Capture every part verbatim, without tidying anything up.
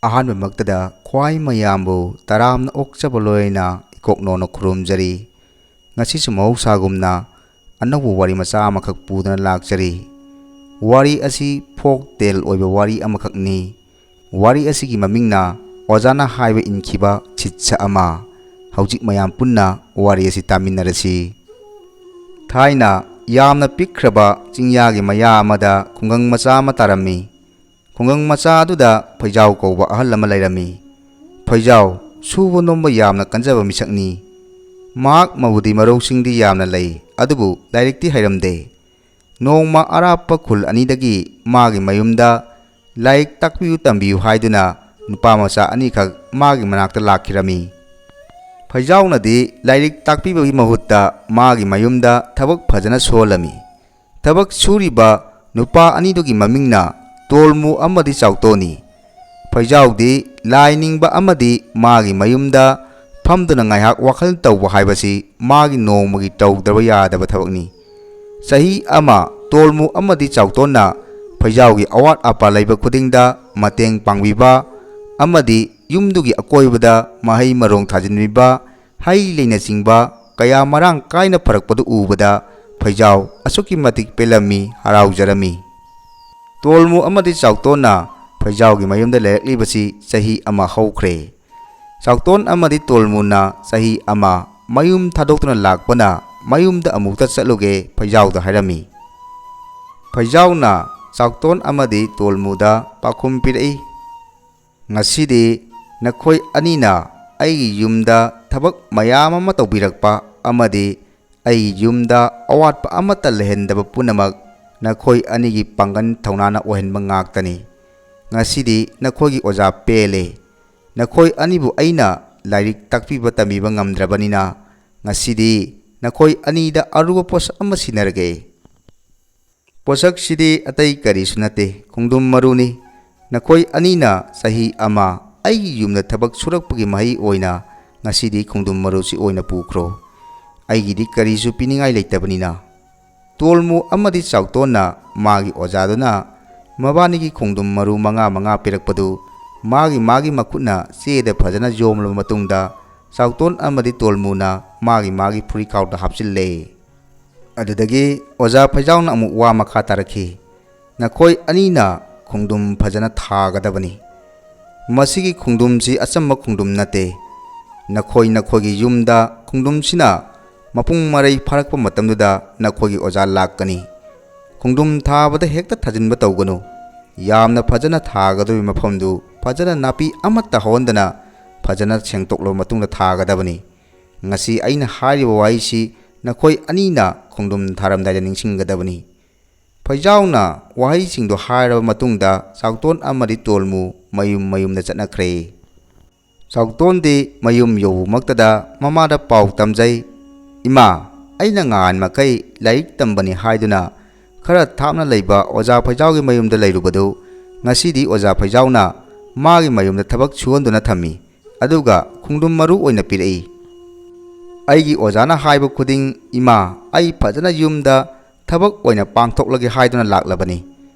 ꯑꯍꯥꯟꯕꯃꯛꯇꯗ ꯈ꯭ꯋꯥꯏ ꯃꯌꯥꯝꯕꯨ ꯇꯔꯥꯝꯅ ꯑꯣꯛꯆꯕ ꯂꯣꯏꯅ ꯏꯀꯣꯛꯅꯣꯅ ꯈꯨꯔꯨꯝꯖꯔꯤ꯫ ꯉꯁꯤꯁꯨ ꯃꯍꯧꯁꯥꯒꯨꯝꯅ ꯑꯅꯧꯕ ꯋꯥꯔꯤ ꯃꯆꯥ ꯑꯃꯈꯛ ꯄꯨꯗꯨꯅ ꯂꯥꯛꯆꯔꯤ꯫ ꯋꯥꯔꯤ ꯑꯁꯤ ꯐꯣꯛ ꯇꯦꯜ ꯑꯣꯏꯕ ꯋꯥꯔꯤ ꯑꯃꯈꯛꯅꯤ꯫ ꯋꯥꯔꯤ ꯑꯁꯤꯒꯤ ꯃꯃꯤꯡꯅ ꯑꯣꯖꯥꯅ ꯍꯥꯏꯕ ꯏꯟꯈꯤꯕ ꯁꯤꯠꯁ ꯑꯃ꯫ ꯍꯧꯖꯤꯛ ꯃꯌꯥꯝ ꯄꯨꯟꯅ ꯋꯥꯔꯤ ꯑꯁꯤ ꯇꯥꯃꯤꯟꯅꯔꯁꯤ꯫ ꯊꯥꯏꯅ ꯌꯥꯝꯅ ꯄꯤꯛꯈ꯭ꯔꯕ ꯆꯤꯡꯌꯥꯒꯤ ꯃꯌꯥ ꯑꯃꯗ ꯈꯨꯡꯒꯪ ꯃꯆꯥ ꯑꯃ ꯇꯥꯔꯝꯃꯤ꯫ ꯈꯨꯡꯒꯪ ꯃꯆꯥ ꯑꯗꯨꯗ ꯐꯩꯖꯥꯎ ꯀꯧꯕ ꯑꯍꯜ ꯑꯃ ꯂꯩꯔꯝꯃꯤ꯫ ꯐꯩꯖꯥꯎ ꯁꯨꯕ ꯅꯣꯝꯕ ꯌꯥꯝꯅ ꯀꯟꯖꯕ ꯃꯤꯁꯛꯅꯤ꯫ ꯃꯍꯥꯛ ꯃꯧꯗꯤ ꯃꯔꯧꯁꯤꯡꯗꯤ ꯌꯥꯝꯅ ꯂꯩ, ꯑꯗꯨꯕꯨ ꯂꯥꯏꯔꯤꯛꯇꯤ ꯍꯩꯔꯝꯗꯦ꯫ ꯅꯣꯡꯃ ꯑꯔꯥꯞꯄ ꯈꯨꯜ ꯑꯅꯤꯗꯒꯤ ꯃꯥꯒꯤ ꯃꯌꯨꯝꯗ ꯂꯥꯏꯔꯤꯛ ꯇꯥꯛꯄꯤꯌꯨ ꯇꯝꯕꯤꯌꯨ ꯍꯥꯏꯗꯨꯅ ꯅꯨꯄꯥ ꯃꯆꯥ ꯑꯅꯤꯈꯛ ꯃꯥꯒꯤ ꯃꯅꯥꯛꯇ ꯂꯥꯛꯈꯤꯔꯝꯃꯤ꯫ ꯐꯩꯖꯥꯎꯅꯗꯤ ꯂꯥꯏꯔꯤꯛ ꯇꯥꯛꯄꯤꯕꯒꯤ ꯃꯍꯨꯠꯇ ꯃꯥꯒꯤ ꯃꯌꯨꯝꯗ ꯊꯕꯛ ꯐꯖꯅ ꯁꯨꯍꯜꯂꯝꯃꯤ꯫ ꯊꯕꯛ ꯁꯨꯔꯤꯕ ꯅꯨꯄꯥ ꯑꯅꯤꯗꯨꯒꯤ ꯃꯃꯤꯡꯅ ꯇꯣꯜꯃꯨ ꯑꯃꯗꯤ ꯆꯥꯎꯇꯣꯟꯅꯤ꯫ ꯐꯩꯖꯥꯎꯗꯤ ꯂꯥꯏ ꯅꯤꯡꯕ ꯑꯃꯗꯤ ꯃꯥꯒꯤ ꯃꯌꯨꯝꯗ ꯐꯝꯗꯨꯅ ꯉꯥꯏꯍꯥꯛ ꯋꯥꯈꯜ ꯇꯧꯕ ꯍꯥꯏꯕꯁꯤ ꯃꯥꯒꯤ ꯅꯣꯡꯃꯒꯤ ꯇꯧꯗ꯭ꯔꯕ ꯌꯥꯗꯕ ꯊꯕꯛꯅꯤ꯫ ꯆꯍꯤ ꯑꯃ ꯇꯣꯜꯃꯨ ꯑꯃꯗꯤ ꯆꯥꯎꯇꯣꯟꯅ ꯐꯩꯖꯥꯎꯒꯤ ꯑꯋꯥꯠ ꯑꯄꯥ ꯂꯩꯕ ꯈꯨꯗꯤꯡꯗ ꯃꯇꯦꯡ ꯄꯥꯡꯕꯤꯕ ꯑꯃꯗꯤ ꯌꯨꯝꯗꯨꯒꯤ ꯑꯀꯣꯏꯕꯗ ꯃꯍꯩ ꯃꯔꯣꯡ ꯊꯥꯖꯤꯟꯕꯤꯕ, ꯍꯩ ꯂꯩꯅꯆꯤꯡꯕ ꯀꯌꯥ ꯃꯔꯥꯡ ꯀꯥꯏꯅ ꯐꯔꯛꯄꯗꯨ ꯎꯕꯗ ꯐꯩꯖꯥꯎ ꯑꯁꯨꯛꯀꯤ ꯃꯇꯤꯛ ꯄꯦꯜꯂꯝꯃꯤ, ꯍꯔꯥꯎꯖꯔꯝꯃꯤ꯫ ꯇꯣꯜꯃꯨ ꯑꯃꯗꯤ ꯆꯥꯎꯇꯣꯟꯅ ꯐꯩꯖꯥꯎꯒꯤ ꯃꯌꯨꯝꯗ ꯂꯩꯔꯛꯂꯤꯕꯁꯤ ꯆꯍꯤ ꯑꯃ ꯍꯧꯈ꯭ꯔꯦ꯫ ꯆꯥꯎꯇꯣꯟ ꯑꯃꯗꯤ ꯇꯣꯜꯃꯨꯅ ꯆꯍꯤ ꯑꯃ ꯃꯌꯨꯝ ꯊꯥꯗꯣꯛꯇꯨꯅ ꯂꯥꯛꯄꯅ ꯃꯌꯨꯝꯗ ꯑꯃꯨꯛꯇ ꯆꯠꯂꯨꯒꯦ ꯐꯩꯖꯥꯎꯗ ꯍꯥꯏꯔꯝꯃꯤ꯫ ꯐꯩꯖꯥꯎꯅ ꯆꯥꯎꯇꯣꯟ ꯑꯃꯗꯤ ꯇꯣꯜꯃꯨꯗ ꯄꯥꯎꯈꯨꯝ ꯄꯤꯔꯛꯏ, "ꯉꯁꯤꯗꯤ ꯅꯈꯣꯏ ꯑꯅꯤꯅ ꯑꯩꯒꯤ ꯌꯨꯝꯗ ꯊꯕꯛ ꯃꯌꯥꯝ ꯑꯃ ꯇꯧꯕꯤꯔꯛꯄ ꯑꯃꯗꯤ ꯑꯩꯒꯤ ꯌꯨꯝꯗ ꯑꯋꯥꯠꯄ ꯑꯃꯠꯇ ꯂꯩꯍꯟꯗꯕ ꯄꯨꯝꯅꯃꯛ ꯅꯈꯣꯏ ꯑꯅꯤꯒꯤ ꯄꯥꯡꯒꯜ ꯊꯧꯅꯥꯅ ꯑꯣꯏꯍꯟꯕ ꯉꯥꯛꯇꯅꯤ꯫ ꯉꯁꯤꯗꯤ ꯅꯈꯣꯏꯒꯤ ꯑꯣꯖꯥ ꯄꯦꯜꯂꯦ꯫ ꯅꯈꯣꯏ ꯑꯅꯤꯕꯨ ꯑꯩꯅ ꯂꯥꯏꯔꯤꯛ ꯇꯥꯛꯄꯤꯕ ꯇꯝꯕꯤꯕ ꯉꯝꯗ꯭ꯔꯕꯅꯤꯅ ꯉꯁꯤꯗꯤ ꯅꯈꯣꯏ ꯑꯅꯤꯗ ꯑꯔꯨꯕ ꯄꯣꯠꯁꯛ ꯑꯃ ꯁꯤꯟꯅꯔꯒꯦ꯫ ꯄꯣꯠꯁꯛꯁꯤꯗꯤ ꯑꯇꯩ ꯀꯔꯤꯁꯨ ꯅꯠꯇꯦ, ꯈꯣꯡꯗ꯭ꯔꯨꯝ ꯃꯔꯨꯅꯤ꯫ ꯅꯈꯣꯏ ꯑꯅꯤꯅ ꯆꯍꯤ ꯑꯃ ꯑꯩꯒꯤ ꯌꯨꯝꯗ ꯊꯕꯛ ꯁꯨꯔꯛꯄꯒꯤ ꯃꯍꯩ ꯑꯣꯏꯅ ꯉꯁꯤꯗꯤ ꯈꯣꯡꯗ꯭ꯔꯨꯝ ꯃꯔꯨꯁꯤ ꯑꯣꯏꯅ ꯄꯨꯈ꯭ꯔꯣ꯫ ꯑꯩꯒꯤꯗꯤ ꯀꯔꯤꯁꯨ ꯄꯤꯅꯤꯡꯉꯥꯏ ꯂꯩꯇꯕꯅꯤꯅ꯫" ꯇꯣꯜꯃꯨ ꯑꯃꯗꯤ ꯆꯥꯎꯇꯣꯟꯅ ꯃꯥꯒꯤ ꯑꯣꯖꯥꯗꯨꯅ ꯃꯕꯥꯅꯤꯒꯤ ꯈꯣꯡꯗ꯭ꯔꯨꯝ ꯃꯔꯨ ꯃꯉꯥ ꯃꯉꯥ ꯄꯤꯔꯛꯄꯗꯨ ꯃꯥꯒꯤ ꯃꯥꯒꯤ ꯃꯈꯨꯠꯅ ꯆꯦꯗ ꯐꯖꯅ ꯌꯣꯝꯂꯕ ꯃꯇꯨꯡꯗ, ꯆꯥꯎꯇꯣꯟ ꯑꯃꯗꯤ ꯇꯣꯜꯃꯨꯅ ꯃꯥꯒꯤ ꯃꯥꯒꯤ ꯐꯨꯔꯤꯠꯈꯥꯎꯗ ꯍꯥꯞꯆꯤꯜꯂꯦ꯫ ꯑꯗꯨꯗꯒꯤ ꯑꯣꯖꯥ ꯐꯩꯖꯥꯎꯅ ꯑꯃꯨꯛ ꯋꯥ ꯃꯈꯥ ꯇꯥꯔꯛꯈꯤ, "ꯅꯈꯣꯏ ꯑꯅꯤꯅ ꯈꯣꯡꯗ꯭ꯔꯨꯝ ꯐꯖꯅ ꯊꯥꯒꯗꯕꯅꯤ꯫ ꯃꯁꯤꯒꯤ ꯈꯣꯡꯗ꯭ꯔꯨꯝꯁꯤ ꯑꯆꯝꯕ ꯈꯣꯡꯗ꯭ꯔꯨꯝ ꯅꯠꯇꯦ꯫ ꯅꯈꯣꯏ ꯅꯈꯣꯏꯒꯤ ꯌꯨꯝꯗ ꯈꯣꯡꯗ꯭ꯔꯨꯝꯁꯤꯅ ꯃꯄꯨꯡ ꯃꯔꯩ ꯐꯥꯔꯛꯄ ꯃꯇꯝꯗꯨꯗ ꯅꯈꯣꯏꯒꯤ ꯑꯣꯖꯥ ꯂꯥꯛꯀꯅꯤ꯫ ꯈꯣꯡꯗ꯭ꯔꯨꯝ ꯊꯥꯕꯗ ꯍꯦꯛꯇ ꯊꯥꯖꯤꯟꯕ ꯇꯧꯒꯅꯨ꯫ ꯌꯥꯝꯅ ꯐꯖꯅ ꯊꯥꯒꯗꯧꯔꯤꯕ ꯃꯐꯝꯗꯨ ꯐꯖꯅ ꯅꯥꯄꯤ ꯑꯃꯠꯇ ꯍꯧꯍꯟꯗꯅ ꯐꯖꯅ ꯁꯦꯡꯗꯣꯛꯂꯕ ꯃꯇꯨꯡꯗ ꯊꯥꯒꯗꯕꯅꯤ꯫ ꯉꯁꯤ ꯑꯩꯅ ꯍꯥꯏꯔꯤꯕ ꯋꯥꯍꯩꯁꯤ ꯅꯈꯣꯏ ꯑꯅꯤꯅ ꯈꯣꯡꯗ꯭ꯔꯨꯝ ꯊꯥꯔꯝꯗꯥꯏꯗ ꯅꯤꯡꯁꯤꯡꯒꯗꯕꯅꯤ꯫" ꯐꯩꯖꯥꯎꯅ ꯋꯥꯍꯩꯁꯤꯡꯗꯣ ꯍꯥꯏꯔꯕ ꯃꯇꯨꯡꯗ ꯆꯥꯎꯇꯣꯟ ꯑꯃꯗꯤ ꯇꯣꯜꯃꯨ ꯃꯌꯨꯝ ꯃꯌꯨꯝꯗ ꯆꯠꯅꯈ꯭ꯔꯦ꯫ ꯆꯥꯎꯇꯣꯟꯗꯤ ꯃꯌꯨꯝ ꯌꯧꯕꯃꯛꯇꯗ ꯃꯃꯥꯗ ꯄꯥꯎ ꯇꯝꯖꯩ, "ꯏꯃꯥ, ꯑꯩꯅ ꯉꯍꯥꯟ ꯃꯈꯩ ꯂꯥꯏꯔꯤꯛ ꯇꯝꯕꯅꯤ ꯍꯥꯏꯗꯨꯅ ꯈꯔ ꯊꯥꯞꯅ ꯂꯩꯕ ꯑꯣꯖꯥ ꯐꯩꯖꯥꯎꯒꯤ ꯃꯌꯨꯝꯗ ꯂꯩꯔꯨꯕꯗꯨ, ꯉꯁꯤꯗꯤ ꯑꯣꯖꯥ ꯐꯩꯖꯥꯎꯅ ꯃꯥꯒꯤ ꯃꯌꯨꯝꯗ ꯊꯕꯛ ꯁꯨꯍꯟꯗꯨꯅ ꯊꯝꯃꯤ꯫ ꯑꯗꯨꯒ ꯈꯣꯡꯗ꯭ꯔꯨꯝ ꯃꯔꯨ ꯑꯣꯏꯅ ꯄꯤꯔꯛꯏ꯫ ꯑꯩꯒꯤ ꯑꯣꯖꯥꯅ ꯍꯥꯏꯕ ꯈꯨꯗꯤꯡ, ꯏꯃꯥ, ꯑꯩ ꯐꯖꯅ ꯌꯨꯝꯗ ꯊꯕꯛ ꯑꯣꯏꯅ ꯄꯥꯡꯊꯣꯛꯂꯒꯦ ꯍꯥꯏꯗꯨꯅ ꯂꯥꯛꯂꯕꯅꯤ꯫"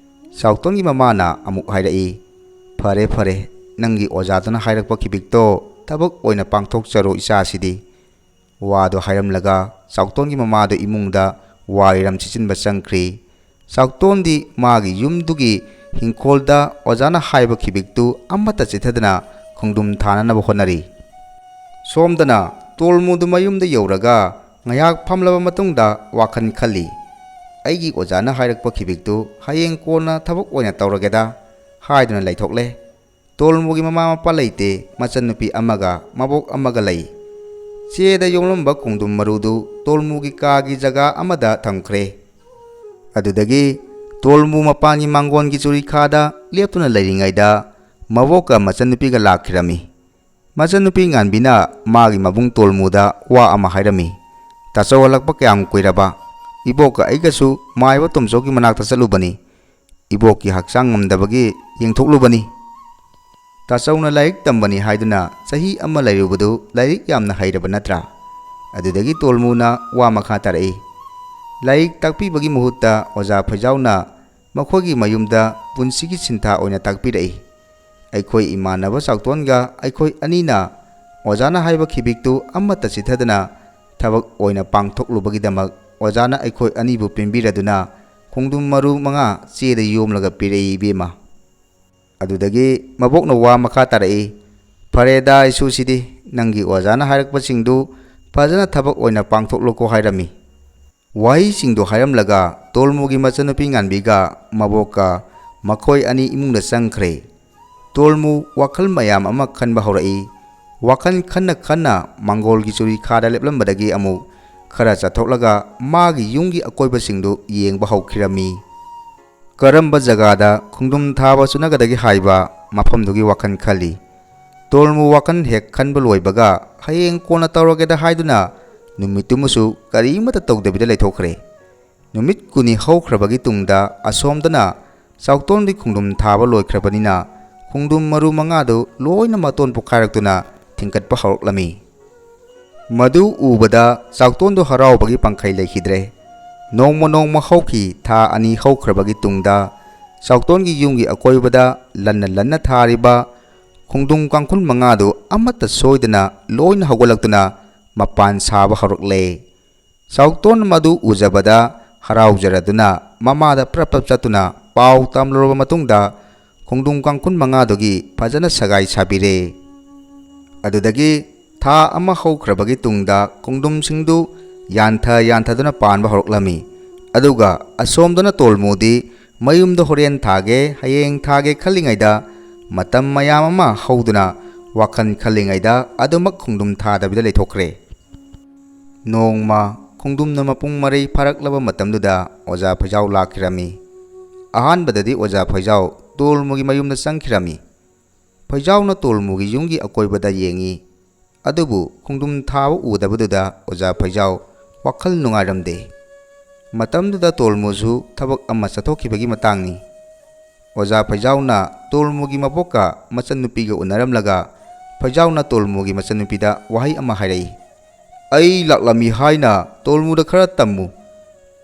ꯆꯥꯎꯇꯣꯟꯒꯤ ꯃꯃꯥꯅ ꯑꯃꯨꯛ ꯍꯥꯏꯔꯛꯏ, "ꯐꯔꯦ, ꯐꯔꯦ, ꯅꯪꯒꯤ ꯑꯣꯖꯥꯗꯨꯅ ꯍꯥꯏꯔꯛꯄ ꯈꯤꯕꯤꯛꯇꯣ ꯊꯕꯛ ꯑꯣꯏꯅ ꯄꯥꯡꯊꯣꯛꯆꯔꯣ, ꯏꯆꯥꯁꯤꯗꯤ꯫" ꯋꯥꯗꯨ ꯍꯥꯏꯔꯝꯂꯒ ꯆꯥꯎꯇꯣꯟꯒꯤ ꯃꯃꯥꯗꯨ ꯏꯃꯨꯡꯗ ꯋꯥꯔꯤꯔꯝ ꯁꯤꯠꯆꯤꯟꯕ ꯆꯪꯈ꯭ꯔꯤ꯫ ꯆꯥꯎꯇꯣꯟꯗꯤ ꯃꯥꯒꯤ ꯌꯨꯝꯗꯨꯒꯤ ꯍꯤꯡꯈꯣꯜꯗ ꯑꯣꯖꯥꯅ ꯍꯥꯏꯕ ꯈꯤꯕꯤꯛꯇꯨ ꯑꯃꯠꯇ ꯆꯤꯠꯊꯗꯅ ꯈꯣꯡꯗ꯭ꯔꯨꯝ ꯊꯥꯅꯅꯕ ꯍꯣꯠꯅꯔꯤ꯫ ꯁꯣꯝꯗꯅ ꯇꯣꯜꯃꯨꯗꯨ ꯃꯌꯨꯝꯗ ꯌꯧꯔꯒ ꯉꯥꯏꯍꯥꯛ ꯐꯝꯂꯕ ꯃꯇꯨꯡꯗ ꯋꯥꯈꯜ ꯈꯜꯂꯤ꯫ "ꯑꯩꯒꯤ ꯑꯣꯖꯥꯅ ꯍꯥꯏꯔꯛꯄ ꯈꯤꯕꯤꯛꯇꯨ ꯍꯌꯦꯡ ꯀꯣꯟꯅ ꯊꯕꯛ ꯑꯣꯏꯅ ꯇꯧꯔꯒꯦꯗ" ꯍꯥꯏꯗꯨꯅ ꯂꯩꯊꯣꯛꯂꯦ꯫ ꯇꯣꯜꯃꯨꯒꯤ ꯃꯃꯥ ꯃꯄꯥ ꯂꯩꯇꯦ, ꯃꯆꯟꯅꯨꯄꯤ ꯑꯃꯒ ꯃꯕꯣꯛ ꯑꯃꯒ ꯂꯩ꯫ ꯆꯦꯗ ꯌꯣꯝꯂꯝꯕ ꯈꯣꯡꯗ꯭ꯔꯨꯝ ꯃꯔꯨꯗꯨ ꯇꯣꯜꯃꯨꯒꯤ ꯀꯥꯒꯤ ꯖꯒꯥ ꯑꯃꯗ ꯊꯝꯈ꯭ꯔꯦ꯫ ꯑꯗꯨꯗꯒꯤ ꯇꯣꯜꯃꯨ ꯃꯄꯥꯟꯒꯤ ꯃꯥꯡꯒꯣꯟꯒꯤ ꯆꯨꯔꯤꯈꯥꯗ ꯂꯦꯞꯇꯨꯅ ꯂꯩꯔꯤꯉꯩꯗ ꯃꯕꯣꯛꯀ ꯃꯆꯟꯅꯨꯄꯤꯒ ꯂꯥꯛꯈꯤꯔꯝꯃꯤ꯫ ꯃꯆꯟꯅꯨꯄꯤ ꯉꯥꯟꯕꯤꯅ ꯃꯥꯒꯤ ꯃꯕꯨꯡ ꯇꯣꯜꯃꯨꯗ ꯋꯥ ꯑꯃ ꯍꯥꯏꯔꯝꯃꯤ꯫ "ꯇꯥꯆꯧ ꯍꯜꯂꯛꯄ ꯀꯌꯥꯝ ꯀꯨꯏꯔꯕ? ꯏꯕꯣꯛꯀ ꯑꯩꯒꯁꯨ ꯃꯥꯏꯕ ꯇꯣꯝꯆꯧꯒꯤ ꯃꯅꯥꯛꯇ ꯆꯠꯂꯨꯕꯅꯤ꯫ ꯏꯕꯣꯛꯀꯤ ꯍꯛꯆꯥꯡ ꯉꯝꯗꯕꯒꯤ ꯌꯦꯡꯊꯣꯛꯂꯨꯕꯅꯤ꯫" "ꯇꯥꯆꯧꯅ ꯂꯥꯏꯔꯤꯛ ꯇꯝꯕꯅꯤ ꯍꯥꯏꯗꯨꯅ ꯆꯍꯤ ꯑꯃ ꯂꯩꯔꯨꯕꯗꯨ ꯂꯥꯏꯔꯤꯛ ꯌꯥꯝꯅ ꯍꯩꯔꯕ ꯅꯠꯇ꯭ꯔꯥ? ꯑꯗꯨꯗꯒꯤ ꯇꯣꯜꯃꯨꯅ ꯋꯥ ꯃꯈꯥ ꯇꯥꯔꯛꯏ꯫ ꯂꯥꯏꯔꯤꯛ ꯇꯥꯛꯄꯤꯕꯒꯤ ꯃꯍꯨꯠꯇ ꯑꯣꯖꯥ ꯐꯩꯖꯥꯎꯅ ꯃꯈꯣꯏꯒꯤ ꯃꯌꯨꯝꯗ ꯄꯨꯟꯁꯤꯒꯤ ꯁꯤꯟꯊꯥ ꯑꯣꯏꯅ ꯇꯥꯛꯄꯤꯔꯛꯏ꯫ ꯑꯩꯈꯣꯏ ꯏꯃꯥꯟꯅꯕ ꯆꯥꯎꯇꯣꯟꯒ ꯑꯩꯈꯣꯏ ꯑꯅꯤꯅ ꯑꯣꯖꯥꯅ ꯍꯥꯏꯕ ꯈꯤꯕꯤꯛꯇꯨ ꯑꯃꯠꯇ ꯆꯤꯠꯊꯗꯅ ꯊꯕꯛ ꯑꯣꯏꯅ ꯄꯥꯡꯊꯣꯛꯂꯨꯕꯒꯤꯗꯃꯛ ꯑꯣꯖꯥꯅ ꯑꯩꯈꯣꯏ ꯑꯅꯤꯕꯨ ꯄꯦꯟꯕꯤꯔꯗꯨꯅ ꯈꯣꯡꯗ꯭ꯔꯨꯝ ꯃꯔꯨ ꯃꯉꯥ ꯆꯦꯗ ꯌꯣꯝꯂꯒ ꯄꯤꯔꯛꯏ ꯏꯕꯦꯝꯃ꯫ ꯑꯗꯨꯗꯒꯤ ꯃꯕꯣꯛꯅ ꯋꯥ ꯃꯈꯥ ꯇꯥꯔꯛꯏ, "ꯐꯔꯦꯗ, ꯏꯁꯨꯁꯤꯗꯤ ꯅꯪꯒꯤ ꯑꯣꯖꯥꯅ ꯍꯥꯏꯔꯛꯄꯁꯤꯡꯗꯨ ꯐꯖꯅ ꯊꯕꯛ ꯑꯣꯏꯅ ꯄꯥꯡꯊꯣꯛꯂꯣꯀꯣ" ꯍꯥꯏꯔꯝꯃꯤ꯫ ꯋꯥꯍꯩꯁꯤꯡꯗꯨ ꯍꯥꯏꯔꯝꯂꯒ ꯇꯣꯜꯃꯨꯒꯤ ꯃꯆꯟꯅꯨꯄꯤ ꯉꯥꯟꯕꯤꯒ ꯃꯕꯣꯛꯀ ꯃꯈꯣꯏ ꯑꯅꯤ ꯏꯃꯨꯡꯗ ꯆꯪꯈ꯭ꯔꯦ꯫ ꯇꯣꯜꯃꯨ ꯋꯥꯈꯜ ꯃꯌꯥꯝ ꯑꯃ ꯈꯟꯕ ꯍꯧꯔꯛꯏ꯫ ꯋꯥꯈꯜ ꯈꯟꯅ ꯈꯟꯅ ꯃꯪꯒꯣꯜꯒꯤ ꯆꯨꯔꯤ ꯈꯥꯗ ꯂꯦꯞꯂꯝꯕꯗꯒꯤ ꯑꯃꯨꯛ ꯈꯔ ꯆꯠꯊꯣꯛꯂꯒ ꯃꯥꯒꯤ ꯌꯨꯝꯒꯤ ꯑꯀꯣꯏꯕꯁꯤꯡꯗꯨ ꯌꯦꯡꯕ ꯍꯧꯈꯤꯔꯝꯃꯤ꯫ ꯀꯔꯝꯕ ꯖꯒꯥꯗ ꯈꯣꯡꯗ꯭ꯔꯨꯝ ꯊꯥꯕ ꯆꯠꯅꯒꯗꯒꯦ ꯍꯥꯏꯕ ꯃꯐꯝꯗꯨꯒꯤ ꯋꯥꯈꯜ ꯈꯜꯂꯤ꯫ ꯇꯣꯜꯃꯨ ꯋꯥꯈꯜ ꯍꯦꯛ ꯈꯟꯕ ꯂꯣꯏꯕꯒ ꯍꯌꯦꯡ ꯀꯣꯟꯅ ꯇꯧꯔꯒꯦꯗ ꯍꯥꯏꯗꯨꯅ ꯅꯨꯃꯤꯠꯇꯨꯃꯁꯨ ꯀꯔꯤꯃꯠꯇ ꯇꯧꯗꯕꯤꯗ ꯂꯩꯊꯣꯛꯈ꯭ꯔꯦ꯫ ꯅꯨꯃꯤꯠ ꯀꯨꯟꯅꯤ ꯍꯧꯈ꯭ꯔꯕꯒꯤ ꯇꯨꯡꯗ ꯑꯁꯣꯝꯗꯅ ꯆꯥꯎꯇꯣꯟꯗꯤ ꯈꯣꯡꯗ꯭ꯔꯨꯝ ꯊꯥꯕ ꯂꯣꯏꯈ꯭ꯔꯕꯅꯤꯅ ꯈꯣꯡꯗ꯭ꯔꯨꯝ ꯃꯔꯨ ꯃꯉꯥꯗꯨ ꯂꯣꯏꯅ ꯃꯇꯣꯟ ꯄꯣꯛꯈꯥꯏꯔꯛꯇꯨꯅ ꯊꯤꯡꯒꯠꯄ ꯍꯧꯔꯛꯂꯝꯃꯤ꯫ ꯃꯗꯨ ꯎꯕꯗ ꯆꯥꯎꯇꯣꯟꯗꯨ ꯍꯔꯥꯎꯕꯒꯤ ꯄꯪꯈꯩ ꯂꯩꯈꯤꯗ꯭ꯔꯦ꯫ ꯅꯣꯡꯃ ꯅꯣꯡꯃ ꯍꯧꯈꯤ꯫ ꯊꯥ ꯑꯅꯤ ꯍꯧꯈ꯭ꯔꯕꯒꯤ ꯇꯨꯡꯗ ꯆꯥꯎꯇꯣꯟꯒꯤ ꯌꯨꯝꯒꯤ ꯑꯀꯣꯏꯕꯗ ꯂꯟꯅ ꯂꯟꯅ ꯊꯥꯔꯤꯕ ꯈꯣꯡꯗ꯭ꯔꯨꯝ ꯀꯥꯡꯈꯨꯜ ꯃꯉꯥꯗꯨ ꯑꯃꯠꯇ ꯁꯣꯏꯗꯅ ꯂꯣꯏꯅ ꯍꯧꯒꯠꯂꯛꯇꯨꯅ ꯃꯄꯥꯟ ꯁꯥꯕ ꯍꯧꯔꯛꯂꯦ꯫ ꯆꯥꯎꯇꯣꯟ ꯃꯗꯨ ꯎꯖꯕꯗ ꯍꯔꯥꯎꯖꯔꯗꯨꯅ ꯃꯃꯥꯗ ꯄ꯭ꯔꯞ ꯄ꯭ꯔꯞ ꯆꯠꯇꯨꯅ ꯄꯥꯎ ꯇꯝꯂꯨꯔꯕ ꯃꯇꯨꯡꯗ ꯈꯣꯡꯗ꯭ꯔꯨꯝ ꯀꯥꯡꯈꯨꯜ ꯃꯉꯥꯗꯨꯒꯤ ꯐꯖꯅ ꯁꯒꯥꯏ ꯁꯥꯕꯤꯔꯦ꯫ ꯑꯗꯨꯗꯒꯤ ꯊꯥ ꯑꯃ ꯍꯧꯈ꯭ꯔꯕꯒꯤ ꯇꯨꯡꯗ ꯈꯣꯡꯗ꯭ꯔꯨꯝꯁꯤꯡꯗꯨ ꯌꯥꯟꯊ ꯌꯥꯟꯊꯗꯨꯅ ꯄꯥꯟꯕ ꯍꯧꯔꯛꯂꯝꯃꯤ꯫ ꯑꯗꯨꯒ ꯑꯁꯣꯝꯗꯅ ꯇꯣꯜꯃꯨꯗꯤ ꯃꯌꯨꯝꯗ ꯍꯣꯔꯦꯟ ꯊꯥꯒꯦ, ꯍꯌꯦꯡ ꯊꯥꯒꯦ ꯈꯜꯂꯤꯉꯩꯗ ꯃꯇꯝ ꯃꯌꯥꯝ ꯑꯃ ꯍꯧꯗꯨꯅ ꯋꯥꯈꯜ ꯈꯜꯂꯤꯉꯩꯗ ꯑꯗꯨꯃꯛ ꯈꯣꯡꯗ꯭ꯔꯨꯝ ꯊꯥꯗꯕꯤꯗ ꯂꯩꯊꯣꯛꯈ꯭ꯔꯦ꯫ ꯅꯣꯡꯃ ꯈꯣꯡꯗ꯭ꯔꯨꯝꯅ ꯃꯄꯨꯡ ꯃꯔꯩ ꯐꯥꯔꯛꯂꯕ ꯃꯇꯝꯗꯨꯗ ꯑꯣꯖꯥ ꯐꯩꯖꯥꯎ ꯂꯥꯛꯈꯤꯔꯝꯃꯤ꯫ ꯑꯍꯥꯟꯕꯗꯗꯤ ꯑꯣꯖꯥ ꯐꯩꯖꯥꯎ ꯇꯣꯜꯃꯨꯒꯤ ꯃꯌꯨꯝꯗ ꯆꯪꯈꯤꯔꯝꯃꯤ꯫ ꯐꯩꯖꯥꯎꯅ ꯇꯣꯜꯃꯨꯒꯤ ꯌꯨꯝꯒꯤ ꯑꯀꯣꯏꯕꯗ ꯌꯦꯡꯉꯤ꯫ ꯑꯗꯨꯕꯨ ꯈꯣꯡꯗ꯭ꯔꯨꯝ ꯊꯥꯕ ꯎꯗꯕꯗꯨꯗ ꯑꯣꯖꯥ ꯐꯩꯖꯥꯎ ꯋꯥꯈꯜ ꯅꯨꯡꯉꯥꯏꯔꯝꯗꯦ꯫ ꯃꯇꯝꯗꯨꯗ ꯇꯣꯜꯃꯨꯁꯨ ꯊꯕꯛ ꯑꯃ ꯆꯠꯊꯣꯛꯈꯤꯕꯒꯤ ꯃꯇꯥꯡꯅꯤ꯫ ꯑꯣꯖꯥ ꯐꯩꯖꯥꯎꯅ ꯇꯣꯜꯃꯨꯒꯤ ꯃꯕꯣꯛꯀ ꯃꯆꯟꯅꯨꯄꯤꯒ ꯎꯅꯔꯝꯂꯒ ꯐꯩꯖꯥꯎꯅ ꯇꯣꯜꯃꯨꯒꯤ ꯃꯆꯟꯅꯨꯄꯤꯗ ꯋꯥꯍꯩ ꯑꯃ ꯍꯥꯏꯔꯛꯏ, "ꯑꯩ ꯂꯥꯛꯂꯝꯃꯤ ꯍꯥꯏꯅ ꯇꯣꯜꯃꯨꯗ ꯈꯔ ꯇꯝꯃꯨ"꯫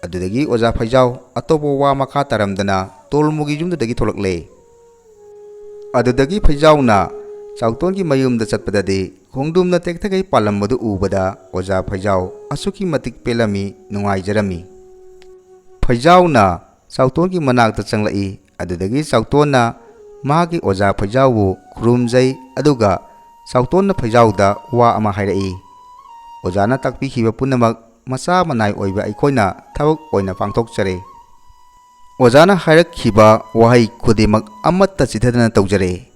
ꯑꯗꯨꯗꯒꯤ ꯑꯣꯖꯥ ꯐꯩꯖꯥꯎ ꯑꯇꯣꯞꯄ ꯋꯥ ꯃꯈꯥ ꯇꯥꯔꯝꯗꯅ ꯇꯣꯜꯃꯨꯒꯤ ꯌꯨꯝꯗꯨꯗꯒꯤ ꯊꯣꯛꯂꯛꯂꯦ꯫ ꯑꯗꯨꯗꯒꯤ ꯐꯩꯖꯥꯎꯅ ꯆꯥꯎꯇꯣꯟꯒꯤ ꯃꯌꯨꯝꯗ ꯆꯠꯄꯗꯗꯤ ꯈꯣꯡꯗ꯭ꯔꯨꯝꯅ ꯇꯦꯛꯊꯒꯩ ꯄꯥꯜꯂꯝꯕꯗꯨ ꯎꯕꯗ ꯑꯣꯖꯥ ꯐꯩꯖꯥꯎ ꯑꯁꯨꯛꯀꯤ ꯃꯇꯤꯛ ꯄꯦꯜꯂꯝꯃꯤ, ꯅꯨꯡꯉꯥꯏꯖꯔꯝꯃꯤ꯫ ꯐꯩꯖꯥꯎꯅ ꯆꯥꯎꯇꯣꯟꯒꯤ ꯃꯅꯥꯛꯇ ꯆꯪꯂꯛꯏ꯫ ꯑꯗꯨꯗꯒꯤ ꯆꯥꯎꯇꯣꯟꯅ ꯃꯍꯥꯛꯀꯤ ꯑꯣꯖꯥ ꯐꯩꯖꯥꯎꯕꯨ ꯈꯨꯔꯨꯝꯖꯩ, ꯑꯗꯨꯒ ꯆꯥꯎꯇꯣꯟꯅ ꯐꯩꯖꯥꯎꯗ ꯋꯥ ꯑꯃ ꯍꯥꯏꯔꯛꯏ꯫ ꯑꯣꯖꯥꯅ ꯇꯥꯛꯄꯤꯈꯤꯕ ꯄꯨꯝꯅꯃꯛ ꯃꯆꯥ ꯃꯅꯥꯏ ꯑꯣꯏꯕ ꯑꯩꯈꯣꯏꯅ ꯊꯕꯛ ꯑꯣꯏꯅ ꯄꯥꯡꯊꯣꯛꯆꯔꯦ꯫ ꯑꯣꯖꯥꯅ ꯍꯥꯏꯔꯛꯈꯤꯕ ꯋꯥꯍꯩ ꯈꯨꯗꯤꯡꯃꯛ ꯑꯃꯠꯇ ꯆꯤꯠꯊꯗꯅ ꯇꯧꯖꯔꯦ꯫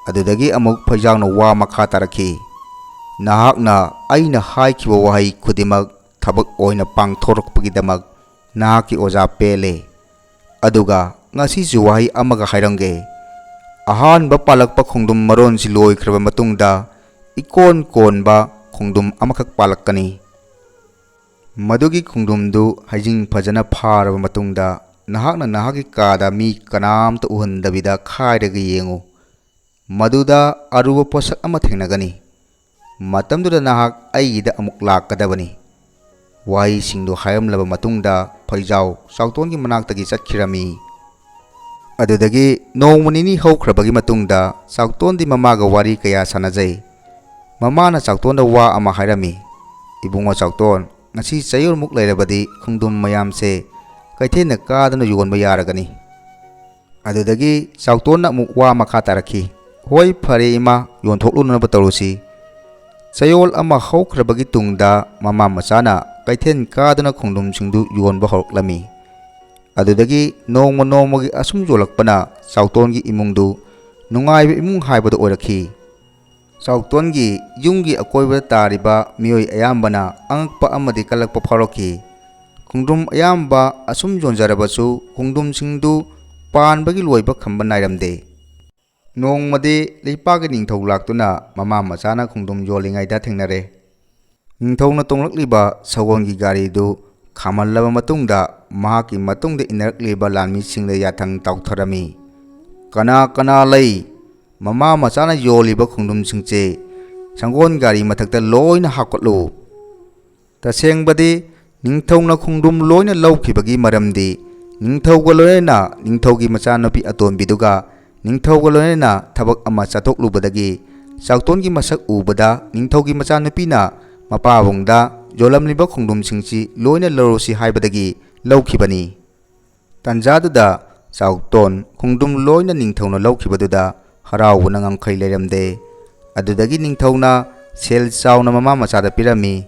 ꯑꯗꯨꯗꯒꯤ ꯑꯃꯨꯛ ꯐꯩꯖꯥꯎꯅ ꯋꯥ ꯃꯈꯥ ꯇꯥꯔꯛꯈꯤ, "ꯅꯍꯥꯛꯅ ꯑꯩꯅ ꯍꯥꯏꯈꯤꯕ ꯋꯥꯍꯩ ꯈꯨꯗꯤꯡꯃꯛ ꯊꯕꯛ ꯑꯣꯏꯅ ꯄꯥꯡꯊꯣꯔꯛꯄꯒꯤꯗꯃꯛ ꯅꯍꯥꯛꯀꯤ ꯑꯣꯖꯥ ꯄꯦꯜꯂꯦ꯫ ꯑꯗꯨꯒ ꯉꯁꯤꯁꯨ ꯋꯥꯍꯩ ꯑꯃꯒ ꯍꯥꯏꯔꯝꯒꯦ꯫ ꯑꯍꯥꯟꯕ ꯄꯥꯜꯂꯛꯄ ꯈꯣꯡꯗ꯭ꯔꯨꯝ ꯃꯔꯣꯟꯁꯤ ꯂꯣꯏꯈ꯭ꯔꯕ ꯃꯇꯨꯡꯗ ꯏꯀꯣꯟ ꯀꯣꯟꯕ ꯈꯣꯡꯗ꯭ꯔꯨꯝ ꯑꯃꯈꯛ ꯄꯥꯜꯂꯛꯀꯅꯤ꯫ ꯃꯗꯨꯒꯤ ꯈꯣꯡꯗ꯭ꯔꯨꯝꯗꯨ ꯍꯩꯖꯤꯡ ꯐꯖꯅ ꯐꯥꯔꯕ ꯃꯇꯨꯡꯗ ꯅꯍꯥꯛꯅ ꯅꯍꯥꯛꯀꯤ ꯀꯥꯗ ꯃꯤ ꯀꯅꯥꯝꯇ ꯎꯍꯟꯗꯕꯤꯗ ꯈꯥꯏꯔꯒ ꯌꯦꯡꯉꯨ꯫ ꯃꯗꯨꯗ ꯑꯔꯨꯕ ꯄꯣꯠꯁꯛ ꯑꯃ ꯊꯦꯡꯅꯒꯅꯤ꯫ ꯃꯇꯝꯗꯨꯗ ꯅꯍꯥꯛ ꯑꯩꯒꯤꯗ ꯑꯃꯨꯛ ꯂꯥꯛꯀꯗꯕꯅꯤ꯫" ꯋꯥꯍꯩꯁꯤꯡꯗꯨ ꯍꯥꯏꯔꯝꯂꯕ ꯃꯇꯨꯡꯗ ꯐꯩꯖꯥꯎ ꯆꯥꯎꯇꯣꯟꯒꯤ ꯃꯅꯥꯛꯇꯒꯤ ꯆꯠꯈꯤꯔꯝꯃꯤ꯫ ꯑꯗꯨꯗꯒꯤ ꯅꯣꯡꯃ ꯅꯤꯅꯤ ꯍꯧꯈ꯭ꯔꯕꯒꯤ ꯃꯇꯨꯡꯗ ꯆꯥꯎꯇꯣꯟꯗꯤ ꯃꯃꯥꯒ ꯋꯥꯔꯤ ꯀꯌꯥ ꯁꯥꯟꯅꯖꯩ꯫ ꯃꯃꯥꯅ ꯆꯥꯎꯇꯣꯟꯗ ꯋꯥ ꯑꯃ ꯍꯥꯏꯔꯝꯃꯤ, "ꯏꯕꯨꯡꯉꯣ ꯆꯥꯎꯇꯣꯟ, ꯉꯁꯤ ꯆꯌꯣꯜꯃꯨꯛ ꯂꯩꯔꯕꯗꯤ ꯈꯣꯡꯗ꯭ꯔꯨꯝ ꯃꯌꯥꯝꯁꯦ ꯀꯩꯊꯦꯜꯗ ꯀꯥꯗꯨꯅ ꯌꯣꯟꯕ ꯌꯥꯔꯒꯅꯤ꯫" ꯑꯗꯨꯗꯒꯤ ꯆꯥꯎꯇꯣꯟꯅ ꯑꯃꯨꯛ ꯋꯥ ꯃꯈꯥ ꯇꯥꯔꯛꯈꯤ, "ꯍꯣꯏ, ꯐꯔꯦ ꯏꯃꯥ, ꯌꯣꯟꯊꯣꯛꯂꯨꯅꯕ ꯇꯧꯔꯁꯤ꯫" ꯆꯌꯣꯜ ꯑꯃ ꯍꯧꯈ꯭ꯔꯕꯒꯤ ꯇꯨꯡꯗ ꯃꯃꯥ ꯃꯆꯥꯅ ꯀꯩꯊꯦꯜ ꯀꯥꯗꯨꯅ ꯈꯣꯡꯗ꯭ꯔꯨꯝꯁꯤꯡꯗꯨ ꯌꯣꯟꯕ ꯍꯧꯔꯛꯂꯝꯃꯤ꯫ ꯑꯗꯨꯗꯒꯤ ꯅꯣꯡꯃ ꯅꯣꯡꯃꯒꯤ ꯑꯁꯨꯝ ꯌꯣꯜꯂꯛꯄꯅ ꯆꯥꯎꯇꯣꯟꯒꯤ ꯏꯃꯨꯡꯗꯨ ꯅꯨꯡꯉꯥꯏꯕ ꯏꯃꯨꯡ ꯍꯥꯏꯕꯗꯨ ꯑꯣꯏꯔꯛꯈꯤ꯫ ꯆꯥꯎꯇꯣꯟꯒꯤ ꯌꯨꯝꯒꯤ ꯑꯀꯣꯏꯕꯗ ꯇꯥꯔꯤꯕ ꯃꯤꯑꯣꯏ ꯑꯌꯥꯝꯕꯅ ꯑꯉꯛꯄ ꯑꯃꯗꯤ ꯀꯜꯂꯛꯄ ꯐꯥꯎꯔꯛꯈꯤ꯫ ꯈꯣꯡꯗ꯭ꯔꯨꯝ ꯑꯌꯥꯝꯕ ꯑꯁꯨꯝ ꯌꯣꯟꯖꯔꯕꯁꯨ ꯈꯣꯡꯗ꯭ꯔꯨꯝꯁꯤꯡꯗꯨ ꯄꯥꯟꯕꯒꯤ ꯂꯣꯏꯕ ꯈꯝꯕ ꯅꯥꯏꯔꯝꯗꯦ꯫ ꯅꯣꯡꯃꯗꯤ ꯂꯩꯄꯥꯛꯀꯤ ꯅꯤꯡꯊꯧ ꯂꯥꯛꯇꯨꯅ ꯃꯃꯥ ꯃꯆꯥꯅ ꯈꯣꯡꯗ꯭ꯔꯨꯝ ꯌꯣꯜꯂꯤꯉꯩꯗ ꯊꯦꯡꯅꯔꯦ꯫ ꯅꯤꯡꯊꯧꯅ ꯇꯣꯡꯂꯛꯂꯤꯕ ꯁꯒꯣꯜꯒꯤ ꯒꯥꯔꯤꯗꯨ ꯈꯥꯝꯍꯜꯂꯕ ꯃꯇꯨꯡꯗ ꯃꯍꯥꯛꯀꯤ ꯃꯇꯨꯡꯗ ꯏꯟꯅꯔꯛꯂꯤꯕ ꯂꯥꯟꯃꯤꯁꯤꯡꯗ ꯌꯥꯊꯪ ꯇꯥꯎꯊꯔꯝꯃꯤ, "ꯀꯅꯥ ꯀꯅꯥ ꯂꯩ? ꯃꯃꯥ ꯃꯆꯥꯅ ꯌꯣꯜꯂꯤꯕ ꯈꯣꯡꯗ꯭ꯔꯨꯝꯁꯤꯡꯁꯦ ꯁꯒꯣꯜ ꯒꯥꯔꯤ ꯃꯊꯛꯇ ꯂꯣꯏꯅ ꯍꯥꯞꯀꯠꯂꯨ꯫" ꯇꯁꯦꯡꯕꯗꯤ ꯅꯤꯡꯊꯧꯅ ꯈꯣꯡꯗ꯭ꯔꯨꯝ ꯂꯣꯏꯅ ꯂꯧꯈꯤꯕꯒꯤ ꯃꯔꯝꯗꯤ ꯅꯤꯡꯊꯧꯒ ꯂꯣꯏꯅꯅ ꯅꯤꯡꯊꯧꯒꯤ ꯃꯆꯥꯅꯨꯄꯤ ꯑꯇꯣꯟꯕꯤꯗꯨꯒ ꯅꯤꯡꯊꯧꯒ ꯂꯣꯏꯅꯅ ꯊꯕꯛ ꯑꯃ ꯆꯠꯊꯣꯛꯂꯨꯕꯗꯒꯤ ꯆꯥꯎꯇꯣꯟꯒꯤ ꯃꯁꯛ ꯎꯕꯗ ꯅꯤꯡꯊꯧꯒꯤ ꯃꯆꯥꯅꯨꯄꯤꯅ ꯃꯄꯥꯕꯨꯡꯗ ꯌꯣꯜꯂꯝꯂꯤꯕ ꯈꯣꯡꯗ꯭ꯔꯨꯝꯁꯤꯡꯁꯤ ꯂꯣꯏꯅ ꯂꯧꯔꯨꯁꯤ ꯍꯥꯏꯕꯗꯒꯤ ꯂꯧꯈꯤꯕꯅꯤ꯫ ꯇꯟꯖꯥꯗꯨꯗ ꯆꯥꯎꯇꯣꯟ ꯈꯣꯡꯗ꯭ꯔꯨꯝ ꯂꯣꯏꯅ ꯅꯤꯡꯊꯧꯅ ꯂꯧꯈꯤꯕꯗꯨꯗ ꯍꯔꯥꯎꯕꯅ ꯉꯝꯈꯩ ꯂꯩꯔꯝꯗꯦ꯫ ꯑꯗꯨꯗꯒꯤ ꯅꯤꯡꯊꯧꯅ ꯁꯦꯜ ꯆꯥꯎꯅ ꯃꯃꯥ ꯃꯆꯥꯗ ꯄꯤꯔꯝꯃꯤ꯫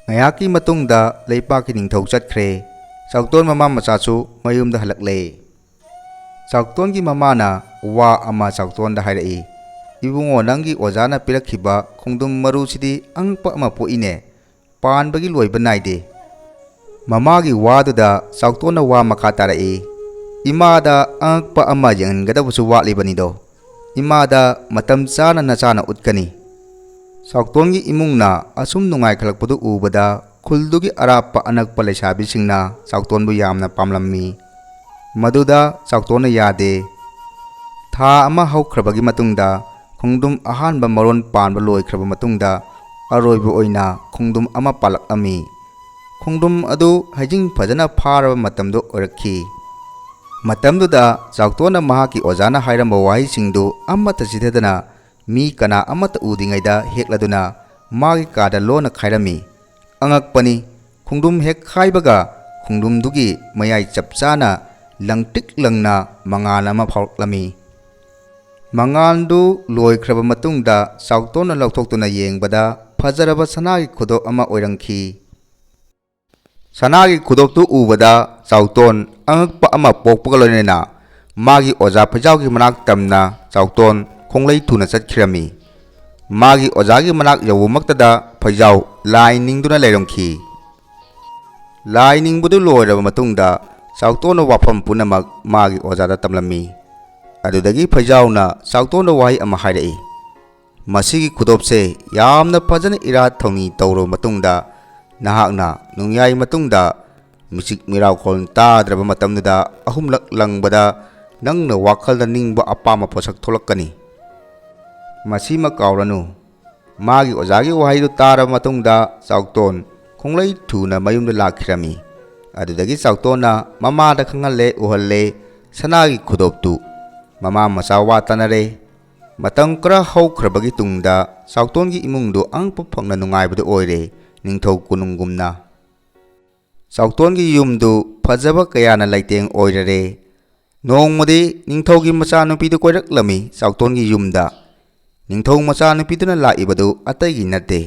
ꯉꯥꯏꯍꯥꯛꯀꯤ ꯃꯇꯨꯡꯗ ꯂꯩꯄꯥꯛꯀꯤ ꯅꯤꯡꯊꯧ ꯆꯠꯈ꯭ꯔꯦ꯫ ꯆꯥꯎꯇꯣꯟ ꯃꯃꯥ ꯃꯆꯥꯁꯨ ꯃꯌꯨꯝꯗ ꯍꯜꯂꯛꯂꯦ꯫ ꯆꯥꯎꯇꯣꯟꯒꯤ ꯃꯃꯥꯅ ꯋꯥ ꯑꯃ ꯆꯥꯎꯇꯣꯟꯗ ꯍꯥꯏꯔꯛꯏ, "ꯏꯕꯨꯡꯉꯣ, ꯅꯪꯒꯤ ꯑꯣꯖꯥꯅ ꯄꯤꯔꯛꯈꯤꯕ ꯈꯣꯡꯗ꯭ꯔꯨꯝ ꯃꯔꯨꯁꯤꯗꯤ ꯑꯉꯛꯄ ꯑꯃ ꯄꯣꯛꯏꯅꯦ꯫ ꯄꯥꯟꯕꯒꯤ ꯂꯣꯏꯕ ꯅꯥꯏꯗꯦ꯫" ꯃꯃꯥꯒꯤ ꯋꯥꯗꯨꯗ ꯆꯥꯎꯇꯣꯟꯅ ꯋꯥ ꯃꯈꯥ ꯇꯥꯔꯛꯏ, "ꯏꯃꯥꯗ ꯑꯉꯛꯄ ꯑꯃ ꯌꯦꯡꯍꯟꯒꯗꯕꯁꯨ ꯋꯥꯠꯂꯤꯕꯅꯤꯗꯣ꯫ ꯏꯃꯥꯗ ꯃꯇꯝ ꯆꯥꯅ ꯅꯆꯥꯅ ꯎꯠꯀꯅꯤ꯫" ꯆꯥꯎꯇꯣꯟꯒꯤ ꯏꯃꯨꯡꯅ ꯑꯁꯨꯝ ꯅꯨꯡꯉꯥꯏꯈꯠꯂꯛꯄꯗꯨ ꯎꯕꯗ ꯈꯨꯜꯗꯨꯒꯤ ꯑꯔꯥꯞꯄ ꯑꯅꯛꯄ ꯂꯩꯁꯥꯕꯤꯁꯤꯡꯅ ꯆꯥꯎꯇꯣꯟꯕꯨ ꯌꯥꯝꯅ ꯄꯥꯝꯂꯝꯃꯤ꯫ ꯃꯗꯨꯗ ꯆꯥꯎꯇꯣꯟꯅ ꯌꯥꯗꯦ꯫ ꯊꯥ ꯑꯃ ꯍꯧꯈ꯭ꯔꯕꯒꯤ ꯃꯇꯨꯡꯗ ꯈꯣꯡꯗ꯭ꯔꯨꯝ ꯑꯍꯥꯟꯕ ꯃꯔꯣꯟ ꯄꯥꯟꯕ ꯂꯣꯏꯈ꯭ꯔꯕ ꯃꯇꯨꯡꯗ ꯑꯔꯣꯏꯕ ꯑꯣꯏꯅ ꯈꯣꯡꯗ꯭ꯔꯨꯝ ꯑꯃ ꯄꯥꯜꯂꯛꯂꯝꯃꯤ꯫ ꯈꯣꯡꯗ꯭ꯔꯨꯝ ꯑꯗꯨ ꯍꯩꯖꯤꯡ ꯐꯖꯅ ꯐꯥꯔꯕ ꯃꯇꯝꯗꯨ ꯑꯣꯏꯔꯛꯈꯤ꯫ ꯃꯇꯝꯗꯨꯗ ꯆꯥꯎꯇꯣꯟꯅ ꯃꯍꯥꯛꯀꯤ ꯑꯣꯖꯥꯅ ꯍꯥꯏꯔꯝꯕ ꯋꯥꯍꯩꯁꯤꯡꯗꯨ ꯑꯃꯠꯇ ꯆꯤꯊꯗꯅ ꯃꯤ ꯀꯅꯥ ꯑꯃꯠꯇ ꯎꯗ꯭ꯔꯤꯉꯩꯗ ꯍꯦꯛꯂꯗꯨꯅ ꯃꯥꯒꯤ ꯀꯥꯗ ꯂꯣꯟꯅ ꯈꯥꯏꯔꯝꯃꯤ꯫ ꯑꯉꯛꯄꯅꯤ, ꯈꯣꯡꯗ꯭ꯔꯨꯝ ꯍꯦꯛ ꯈꯥꯏꯕꯒ ꯈꯣꯡꯗ꯭ꯔꯨꯝꯗꯨꯒꯤ ꯃꯌꯥꯏ ꯆꯞ ꯆꯥꯅ ꯂꯪꯇ꯭ꯔꯤꯛ ꯂꯪꯅ ꯃꯉꯥꯜ ꯑꯃ ꯐꯥꯎꯔꯛꯂꯝꯃꯤ꯫ ꯃꯉꯥꯜꯗꯨ ꯂꯣꯏꯈ꯭ꯔꯕ ꯃꯇꯨꯡꯗ ꯆꯥꯎꯇꯣꯟꯅ ꯂꯧꯊꯣꯛꯇꯨꯅ ꯌꯦꯡꯕꯗ ꯐꯖꯔꯕ ꯁꯅꯥꯒꯤ ꯈꯨꯗꯣꯞ ꯑꯃ ꯑꯣꯏꯔꯝꯈꯤ꯫ ꯁꯅꯥꯒꯤ ꯈꯨꯗꯣꯞꯇꯨ ꯎꯕꯗ ꯆꯥꯎꯇꯣꯟ ꯑꯉꯛꯄ ꯑꯃ ꯄꯣꯛꯄꯒ ꯂꯣꯏꯅꯅ ꯃꯥꯒꯤ ꯑꯣꯖꯥ ꯐꯩꯖꯥꯎꯒꯤ ꯃꯅꯥꯛ ꯇꯝꯅ ꯆꯥꯎꯇꯣꯟ ꯈꯣꯡꯂꯩ ꯊꯨꯅ ꯆꯠꯈꯤꯔꯝꯃꯤ꯫ ꯃꯥꯒꯤ ꯑꯣꯖꯥꯒꯤ ꯃꯅꯥꯛ ꯌꯧꯕꯃꯛꯇꯗ ꯐꯩꯖꯥꯎ ꯂꯥꯏ ꯅꯤꯡꯗꯨꯅ ꯂꯩꯔꯝꯈꯤ꯫ ꯂꯥꯏ ꯅꯤꯡꯕꯗꯨ ꯂꯣꯏꯔꯕ ꯃꯇꯨꯡꯗ ꯆꯥꯎꯇꯣꯟꯅ ꯋꯥꯐꯝ ꯄꯨꯝꯅꯃꯛ ꯃꯥꯒꯤ ꯑꯣꯖꯥꯗ ꯇꯝꯂꯝꯃꯤ꯫ ꯑꯗꯨꯗꯒꯤ ꯐꯩꯖꯥꯎꯅ ꯆꯥꯎꯇꯣꯟꯗ ꯋꯥꯍꯩ ꯑꯃ ꯍꯥꯏꯔꯛꯏ, "ꯃꯁꯤꯒꯤ ꯈꯨꯗꯣꯞꯁꯦ ꯌꯥꯝꯅ ꯐꯖꯅ ꯏꯔꯥꯠ ꯊꯧꯅꯤ ꯇꯧꯔꯕ ꯃꯇꯨꯡꯗ, ꯅꯍꯥꯛꯅ ꯅꯣꯡꯌꯥꯏ ꯃꯇꯨꯡꯗ ꯃꯤꯆꯤꯛ ꯃꯤꯔꯥꯎꯈꯣꯜ ꯇꯥꯗ꯭ꯔꯕ ꯃꯇꯝꯗꯨꯗ ꯑꯍꯨꯝꯂꯛ ꯂꯪꯕꯗ ꯅꯪꯅ ꯋꯥꯈꯜꯗ ꯅꯤꯡꯕ ꯑꯄꯥꯝꯕ ꯄꯣꯠꯁꯛ ꯊꯣꯛꯂꯛꯀꯅꯤ꯫ ꯃꯁꯤꯃ ꯀꯥꯎꯔꯅꯨ꯫" ꯃꯥꯒꯤ ꯑꯣꯖꯥꯒꯤ ꯋꯥꯍꯩꯗꯨ ꯇꯥꯔꯕ ꯃꯇꯨꯡꯗ ꯆꯥꯎꯇꯣꯟ ꯈꯣꯡꯂꯩ ꯊꯨꯅ ꯃꯌꯨꯝꯗ ꯂꯥꯛꯈꯤꯔꯝꯃꯤ꯫ ꯑꯗꯨꯗꯒꯤ ꯆꯥꯎꯇꯣꯟꯅ ꯃꯃꯥꯗ ꯈꯪꯍꯜꯂꯦ, ꯎꯍꯜꯂꯦ ꯁꯅꯥꯒꯤ ꯈꯨꯗꯣꯞꯇꯨ꯫ ꯃꯃꯥ ꯃꯆꯥ ꯋꯥ ꯇꯥꯅꯔꯦ꯫ ꯃꯇꯝ ꯈꯔ ꯍꯧꯈ꯭ꯔꯕꯒꯤ ꯇꯨꯡꯗ ꯆꯥꯎꯇꯣꯟꯒꯤ ꯏꯃꯨꯡꯗꯨ ꯑꯉꯛꯄ ꯐꯪꯅ ꯅꯨꯡꯉꯥꯏꯕꯗꯨ ꯑꯣꯏꯔꯦ, ꯅꯤꯡꯊꯧ ꯀꯣꯅꯨꯡꯒꯨꯝꯅ꯫ ꯆꯥꯎꯇꯣꯟꯒꯤ ꯌꯨꯝꯗꯨ ꯐꯖꯕ ꯀꯌꯥꯅ ꯂꯩꯇꯦꯡ ꯑꯣꯏꯔꯔꯦ꯫ ꯅꯣꯡꯃꯗꯤ ꯅꯤꯡꯊꯧꯒꯤ ꯃꯆꯥꯅꯨꯄꯤꯗꯨ ꯀꯣꯏꯔꯛꯂꯝꯃꯤ ꯆꯥꯎꯇꯣꯟꯒꯤ ꯌꯨꯝꯗ꯫ ꯅꯤꯡꯊꯧ ꯃꯆꯥꯅꯨꯄꯤꯗꯨꯅ ꯂꯥꯛꯏꯕꯗꯨ ꯑꯇꯩꯒꯤ ꯅꯠꯇꯦ,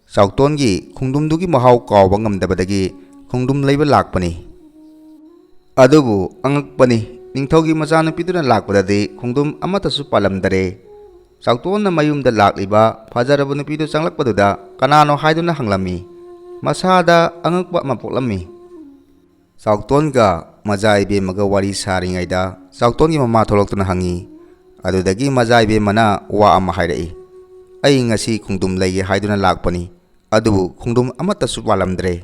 ꯆꯥꯎꯇꯣꯟꯒꯤ ꯈꯣꯡꯗ꯭ꯔꯨꯝꯗꯨꯒꯤ ꯃꯍꯥꯎ ꯀꯥꯎꯕ ꯉꯝꯗꯕꯗꯒꯤ ꯈꯣꯡꯗ꯭ꯔꯨꯝ ꯂꯩꯕ ꯂꯥꯛꯄꯅꯤ꯫ ꯑꯗꯨꯕꯨ ꯑꯉꯛꯄꯅꯤ, ꯅꯤꯡꯊꯧꯒꯤ ꯃꯆꯥꯅꯨꯄꯤꯗꯨꯅ ꯂꯥꯛꯄꯗꯗꯤ ꯈꯣꯡꯗ꯭ꯔꯨꯝ ꯑꯃꯠꯇꯁꯨ ꯄꯥꯜꯂꯝꯗꯔꯦ꯫ ꯆꯥꯎꯇꯣꯟꯅ ꯃꯌꯨꯝꯗ ꯂꯥꯛꯂꯤꯕ ꯐꯖꯔꯕ ꯅꯨꯄꯤꯗꯨ ꯆꯪꯂꯛꯄꯗꯨꯗ ꯀꯅꯥꯅꯣ ꯍꯥꯏꯗꯨꯅ ꯍꯪꯂꯝꯃꯤ꯫ ꯃꯁꯥꯗ ꯑꯉꯛꯄ ꯑꯃ ꯄꯣꯛꯂꯝꯃꯤ꯫ ꯆꯥꯎꯇꯣꯟꯒ ꯃꯖꯥ ꯏꯕꯦꯝꯃꯒ ꯋꯥꯔꯤ ꯁꯥꯔꯤꯉꯩꯗ ꯆꯥꯎꯇꯣꯟꯒꯤ ꯃꯃꯥ ꯊꯣꯛꯂꯛꯇꯨꯅ ꯍꯪꯉꯤ꯫ ꯑꯗꯨꯗꯒꯤ ꯃꯖꯥ ꯏꯕꯦꯝꯃꯅ ꯋꯥ ꯑꯃ ꯍꯥꯏꯔꯛꯏ, "ꯑꯩ ꯉꯁꯤ ꯈꯣꯡꯗ꯭ꯔꯨꯝ ꯂꯩꯒꯦ ꯍꯥꯏꯗꯨꯅ ꯂꯥꯛꯄꯅꯤ, ꯑꯗꯨꯕꯨ ꯈꯣꯡꯗ꯭ꯔꯨꯝ ꯑꯃꯠꯇꯁꯨ ꯄꯥꯜꯂꯝꯗ꯭ꯔꯦ"꯫